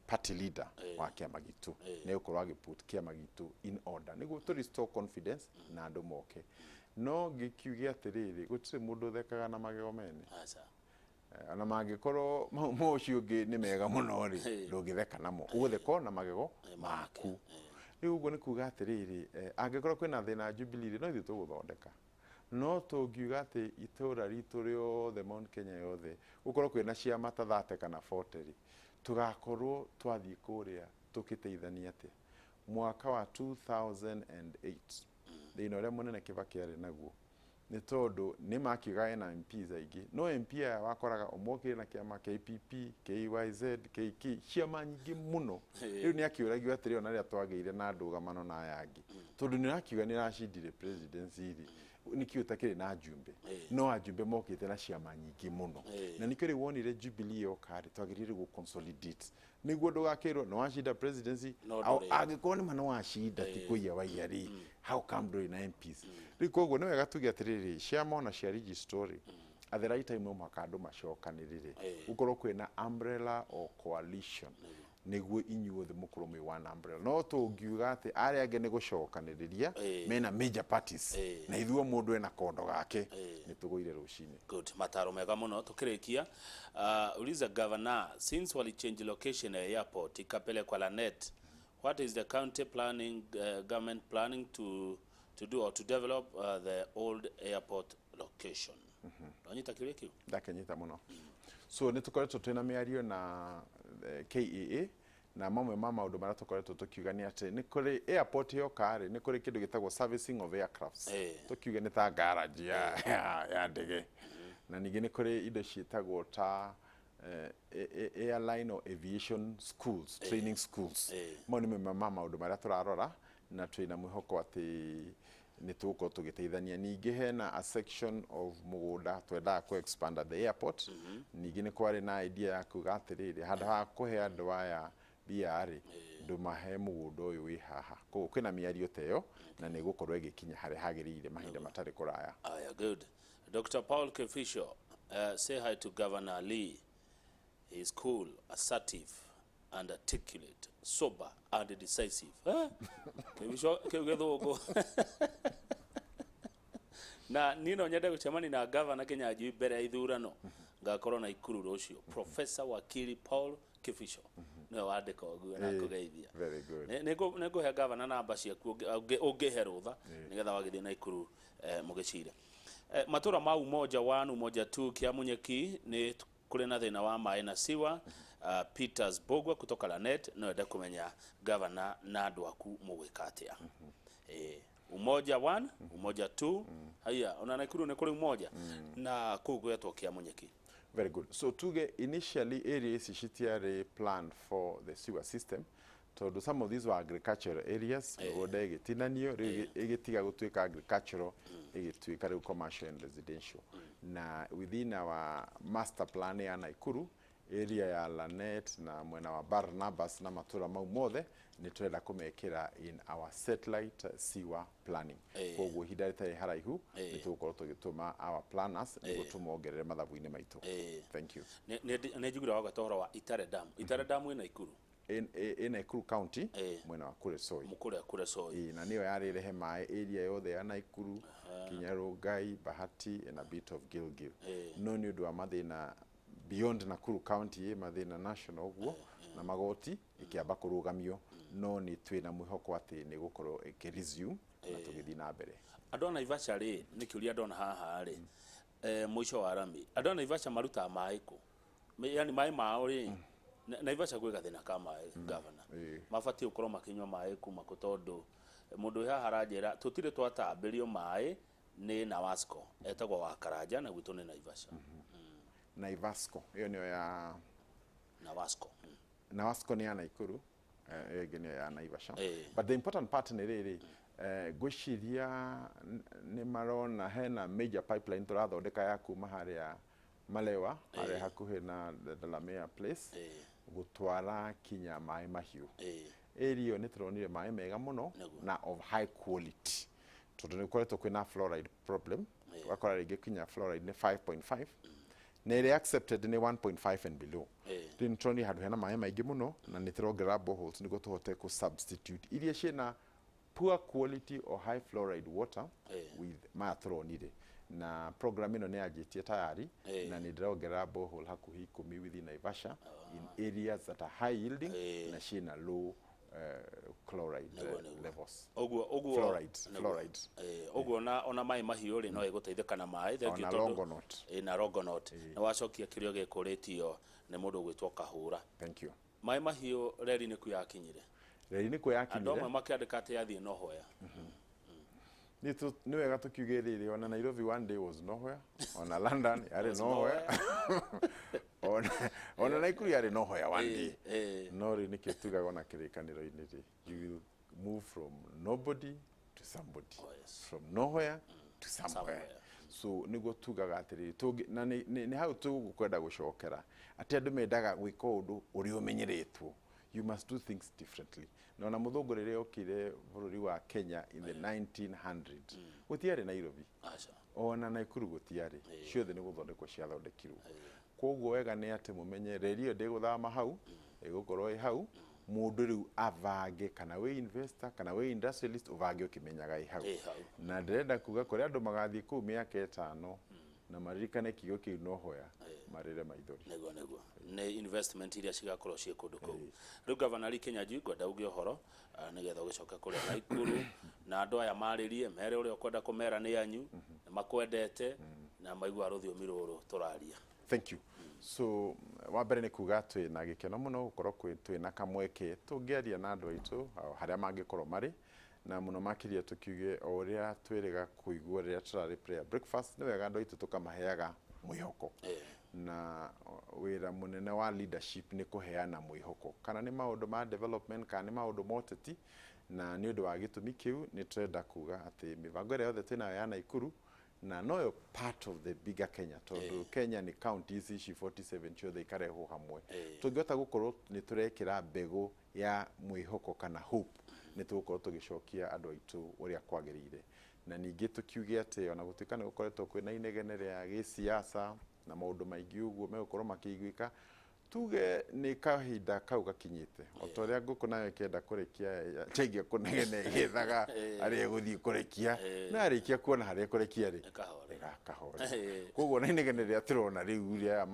party leader wa kĩama gitũ nĩ gũkorwo agĩput kĩama gitũ in order nĩguo tũ restore confidence na andũ moke. No ngĩkiuge atĩrĩrĩ, gũtirĩ mũndũ ũthekaga na magego mene. Aca. Ona mangĩkorwo mau ũcio ũngĩ nĩ mega mũno rĩ, ndũngĩtheka namo, ũgũtheka na magego maku. Rĩu ũguo nĩ kuga atĩrĩrĩ, angĩkorwo kwĩna thĩna Jubilee rĩ, no ithuĩ tũgũthondeka. No tũngiuga atĩ itũra ritũ rĩothe, Mount Kenya yothe, gũkorwo kwĩna ciama ta 30 kana 40 rĩ, tũgakorwo twathiĩ kũrĩa tũkĩteithania atĩa? Mwaka wa 2008, thĩna ũrĩa mũnene Kibaki arĩ naguo nĩ tondũ nĩ makiuga ena MPs aingĩ, no MP aya wakoraga ũmwe okire na kĩama KPP, KYZ, KK, ciama nyingĩ mũno. Rĩu nĩ akĩũragio atĩrĩ, ona rĩrĩa twagĩire na ndũgamano na aya angĩ, tondũ nĩ ũrakiuga nĩ ũracindire presidency rĩ, nĩkĩ ũtakĩrĩ na njumbe? No ajumbe mokĩte na ciama nyingĩ mũno, na nĩkĩo rĩu wonire Jubilee yoka rĩ, twagĩrĩire gũ consolidate nĩguo ndũgakĩrwo nĩ wacinda presidency. No ndũrĩ. Angĩkorwo nĩ ma nĩ wacinda, ti kũiya waiya rĩ, how come ndũrĩ na MPs rĩu? Koguo nĩ wega tuge atĩrĩrĩ, ciama ona cia register rĩ, at the right time no mũhaka andũ macokanĩrĩre, gũkorwo kwĩna umbrella or coalition nĩguo inyuothe mũkorwo mwĩ one umbrella. No tũngiuga atĩ arĩa angĩ nĩ gũcokanĩrĩria mena major parties na ithuĩ o mũndũ ena kondo gake, nĩ tũgũire rũcinĩ. Good, mataro mega muno. Tukirikia, uliza governor, since wali change location ya airport ikapelekwa Lanet, what is the county planning, government planning to do or to develop the old airport location? Nonyita kiuria kiu? Ndakenyita mũno. So nĩ tũkoretwo twĩna mĩario na KAA, na mamwe ma maũndũ marĩa tũkoretwo tũkiuga nĩ atĩ nĩ kũrĩ airport yoka rĩ, nĩ kũrĩ kĩndũ gĩtagwo servicing of aircrafts. Tũkiuge nĩ ta garage ya ndege, na ningĩ nĩ kũrĩ indo ciĩtagwo ta airline or aviation schools, training schools. Mau nĩ mamwe ma maũndũ marĩa tũrarora na twĩna mwĩhoko atĩ nĩ tũgũkorwo tũgĩteithania. Ningĩ hena a section of mũgũnda twendaga kũ expand at the airport. Ningĩ nĩ kwarĩ na idea ya kuga atĩrĩrĩ, handũ ha kũhe andũ aya mbia rĩ, ndũmahe mũgũnda ũyũ wĩ haha. Koguo kwĩna mĩario ta ĩyo na nĩ ĩgũkorwo ĩgĩkinya harĩa hagĩrĩire mahinda matarĩ kũraya. Aya, good. Dr. Paul Kefisho, say hi to Governor Lee. He is cool, assertive, and articulate, sober and decisive. Eh? Kefisho kĩu gĩthũngũ. Na niĩ no nyende gũcemania na Governor Kinyanjui mbere ya ithurano. Ngakorwo na Ikuru rũciũ. Professor Wakili Paul Kefisho nĩwe wandĩka ũguo na kũgeithia. Very good. Nĩ ngũhe gavana namba ciaku ũngĩhe rũtha nĩgetha wagĩthiĩ na Ikuru mũgĩcire. Matũra ma Umoja 1, Umoja 2, Kiamunyeki nĩ kũrĩ na thĩna wa maĩ na siwa. Peters Bogwa kutoka Lanet no ende kũmenya gavana na andũ aku mũgwĩka atĩa. Umoja 1, Umoja 2, haya ona Nakuru nĩ kũrĩ Umoja na kũu gwetwo Kiamunyeki. Very good. So tuge initially area ici citiarĩ planned for the sewer system, tondũ some of these were agricultural areas. Mĩgũnda ĩgĩtinanio, rĩu ĩgĩtiga gũtuĩka agricultural, ĩgĩtuĩka rĩu commercial and residential. Na within our master plan ya Nakuru, area ya Lanet na mwena wa Barnabas na matũra mau mothe nĩ tũrenda kũmekĩra in our satellite sewer planning. Koguo ihinda rĩtarĩ haraihu nĩ tũgũkorwo tũgĩtũma our planners nĩguo tũmongerere mathabu-inĩ maitũ. Thank you. Nĩ njugire wagweta ũhoro wa Itare Dam. Itare Dam ĩ Nakuru? Ĩ Nakuru County, mwena wa Kuresoi. Kũrĩa Kuresoi. Ĩĩ, na nĩyo yarĩ ĩrehe maĩ area yothe ya Nakuru kinya Rongai, Bahati and a bit of Gilgil. No nĩ ũndũ wa mathĩna beyond Nakuru County, ĩ mathĩna national ũguo na magoti, ĩkĩamba kũrũgamio, no nĩ twĩna mwĩhoko atĩ nĩ gũkorwo ĩkĩ resume na tũgĩthiĩ na mbere. Andũ a Naivasha rĩ, nĩ kĩũria ndona haha rĩ, mũico wa rami, andũ a Naivasha marutaga maĩ kũ? Yani maĩ mao rĩ, Naivasha gwĩ gathĩna ka maĩ, gavana. Mabatiĩ gũkorwo makĩnyua maĩ kuma kũ? Tondũ mũndũ wĩ haha aranjĩra tũtirĩ twatambĩrio maĩ nĩ Nawasco, etagwo wa Karanja na gwitũ nĩ Naivasha. Naivasco ĩyo nĩyo ya Nawasco. Nawasco nĩ ya Naikuru, ĩyo ĩngĩ nĩyo ya Naivasha. But the important part nĩ rĩrĩ, ngwĩciria nĩ marona hena major pipeline tũrathondeka ya kuma harĩa Malewa, harĩa hakuhĩ na Delamere Place, gũtwara kinya maĩ mahiũ. Area ĩyo nĩ tũronire maĩ mega mũno na of high quality, tondũ nĩ gũkoretwo kwĩna fluoride problem. Ũgakora rĩngĩ kinya fluoride nĩ 5.5 na ĩrĩa accepted nĩ 1.5 and below. Rĩu nĩ tũronire handũ hena maĩ maingĩ mũno na nĩ tũrongerera boreholes nĩguo tũhote kũ substitute iria ciĩna poor quality or high fluoride water with maya tũronire. Na program ĩno nĩ yanjĩtie tayari na nĩ ndĩrongerera borehole hakuhĩ 10 within Naivasha in areas that are high yielding na ciĩna low chloride levels. Ũguo Fluoride, fluoride. Ũguo ona maĩ mahiũ rĩ, no ĩgũteithĩka na maĩ. Thank you. Ona tondũ Longonot. Na Longonot. Na wacokia kĩrĩa gĩkũrĩtio nĩ mũndũ ũgwĩtwo Kahũra. Thank you. Maĩ mahiũ, reri nĩ kuo yakinyire? Reri nĩ kuo Andũ yakinyire. amwe makĩandĩka atĩ yathiĩ Nohoya. Nĩ wega tũkiuge rĩrĩ, ona Nairobi one day was nowhere, ona London yarĩ nowhere, ona Naikuru yarĩ nowhere one day. No rĩu nĩkĩo tugaga ona kĩrĩkanĩro-inĩ rĩ, you will move from nobody to somebody, Oh, yes. from nowhere to somewhere. Somewhere. So nĩguo tugaga atĩrĩrĩ, na nĩ hau tũgũkwenda gũcokera atĩ andũ mendaga gwĩka ũndũ ũrĩa ũmenyeretwo. You must do things differently. Na ona mũthũngũ rĩrĩa okire bũrũri wa Kenya in the 1900, gũtiarĩ Nairobi. Aca. Ona Naikuru gũtiarĩ, ciothe nĩ gũthondekwo ciathondekirwo. Koguo wega nĩ atĩ mũmenye reri ĩyo ndĩgũthama hau, ĩgũkorwo ĩ hau. Mũndũ rĩu abange, kana wĩ investor kana wĩ industrialist, ũbange ũkĩmenyaga ĩ hau. Ĩ hau. Na ndĩrenda kuga kũrĩ andũ magathiĩ kũu mĩaka 5 na maririkane kiugo kĩu nohoya, marĩre maithori. Nĩguo nĩ investment iria cigakorwo ciĩ kũndũ kũu. Rĩu Gavana Lee Kinyanjui, ngwenda uge ũhoro, nĩgetha ũgĩcoke kũrĩa Naikuru na andũ aya marĩrie, mere ũrĩa ũkwenda kũmera nĩ anyu nĩ makwendete na maigua rũthiomi rũrũ tũraria. Thank you. So wa mbere nĩ kuga twĩ na gĩkeno mũno gũkorwo twĩ na kamweke tũngĩaria na andũ aitũ o harĩa mangĩkorwo marĩ, na mũno makĩria tũkiuge o ũrĩa twĩrĩga kũigua rĩrĩa tũrarĩ prayer breakfast, nĩ wega andũ aitũ tũkamaheaga mwĩhoko. Na wĩra mũnene wa leadership nĩ kũheana mwĩhoko, kana nĩ maũndũ ma development kana nĩ maũndũ ma ũteti. Na nĩ ũndũ wa gĩtũmi kĩu nĩ tũrenda kuga atĩ mĩbango ĩrĩa yothe twĩnayo ya Naikuru na noyo part of the bigger Kenya, tondũ Kenya nĩ counties ici 47 ciothe ikarehwo hamwe. Tũngĩhota gũkorwo nĩ tũrekĩra mbegũ ya mwĩhoko kana hope, nĩ tũgũkorwo tũgĩcokia andũ aitũ ũrĩa kwagĩrĩire. Na ningĩ tũkiuge atĩ ona gũtuĩka nĩ gũkoretwo kwĩna inegene rĩa gĩsiasa na maũndũ maingĩ ũguo megũkorwo makĩiguĩka, tuge nĩ kahinda kau gakinyĩte. O ta ũrĩa ngũkũ nayo ĩkĩenda kũrekia yanjagia kũnegena ĩgĩethaga harĩa ĩgũthiĩ kũrekia, no yarĩkia kuona harĩa ĩkũrekia rĩ, Ĩkahorera. Ĩgakahorera. Koguo na inegene rĩrĩa tũrona rĩu rĩa aya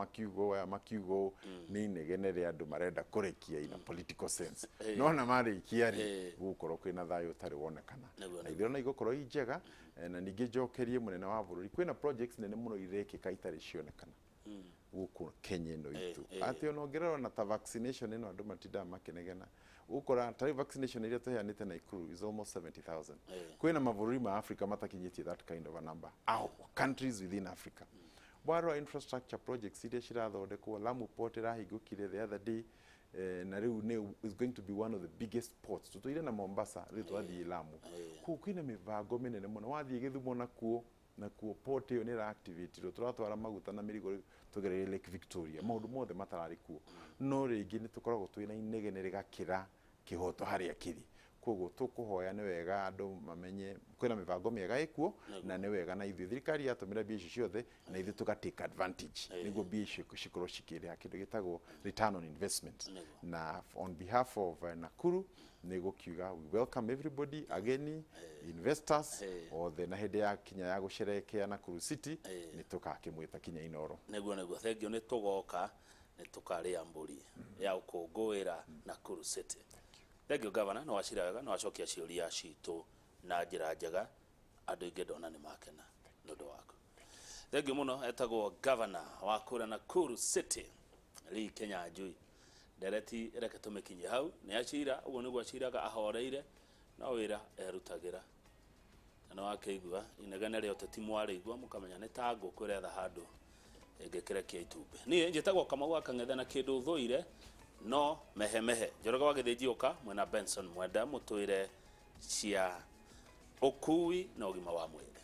makiuga ũũ, nĩ inegene rĩa andũ marenda kũrekia in a political sense, no ona marĩkia rĩ, gũgũkorwo kwĩna thayũ ũtarĩ wonekana. Na ithurano igũkorwo i njega. Na ningĩ njokerie mũnene wa bũrũri, kwĩna projects nene mũno irekĩka itarĩ cionekana gũkũ Kenya ĩno itũ, atĩ ona ũngĩrora ona ta vaccination ĩno andũ matindaga makĩnegena, ũgũkora ta rĩu vaccination iria tũheanĩte Naikuru is almost 70,000. Kwĩna mabũrũri ma Africa matakinyĩtie that kind of a number, au countries within Africa. Warora infrastructure projects iria cirathondekwo, Lamu Port ĩrahingũkire the other day, na rĩu nĩ is going to be one of the biggest ports. Tũtũire na Mombasa, rĩu twathiĩ Lamu. Kũu kwĩna mĩbango mĩnene mũno. Wathiĩ Gĩthumo nakuo port ĩyo nĩ ĩraactivatirwo, tũratwara maguta na mĩrigo rĩu tũgereire Lake Victoria, maũndũ mothe matararĩ kuo. No rĩngĩ nĩ tũkoragwo twĩna inegene rĩgakĩra kĩhoto harĩa kĩrĩ. Koguo tũkũhoya nĩ wega andũ mamenye kwĩna mĩbango mĩega ĩkuo, na nĩ wega na ithuĩ thirikari yatũmĩra mbia icio ciothe na ithuĩ tũga take advantage nĩguo mbia icio cikorwo cikĩrĩha kĩndũ gĩtagwo return on investment. Na on behalf of Nakuru nĩ gũkiuga we welcome everybody, ageni, investors othe, na hĩndĩ ya kinya ya gũcerekea Nakuru City nĩ tũgakĩmwĩta kinya Inoro. Nĩguo, thank you. Nĩ tũgoka, nĩ tũkarĩa mbũri ya gũkũngũĩra Nakuru City. Thank you, Governor, nĩ wacira wega, nĩ wacokia ciũria citũ na njĩra njega. Andũ aingĩ ndona nĩ makena nĩ ũndũ waku. Thengiũ mũno. Etagwo governor wa kũrĩa Nakuru City, Lee Kinyanjui. Ndereti reke tũmĩkinyie hau. Nĩ acira ũguo nĩguo aciraga ahoreire, no wĩra erutagĩra. Na nĩ wakĩigua inegene rĩa ũteti, mwarĩigua mũkamenya nĩ ta ngũkũ ĩretha handũ ĩngĩkĩrekia itumbĩ. Niĩ njĩtagwo Kamau wa Kang'ethe, na kĩndũ thũire no mehemehe. Njoroge wa Gĩthĩnji, ũka mwena Benson Mwenda mũtwĩre cia ũkui na ũgima wa mwĩrĩ.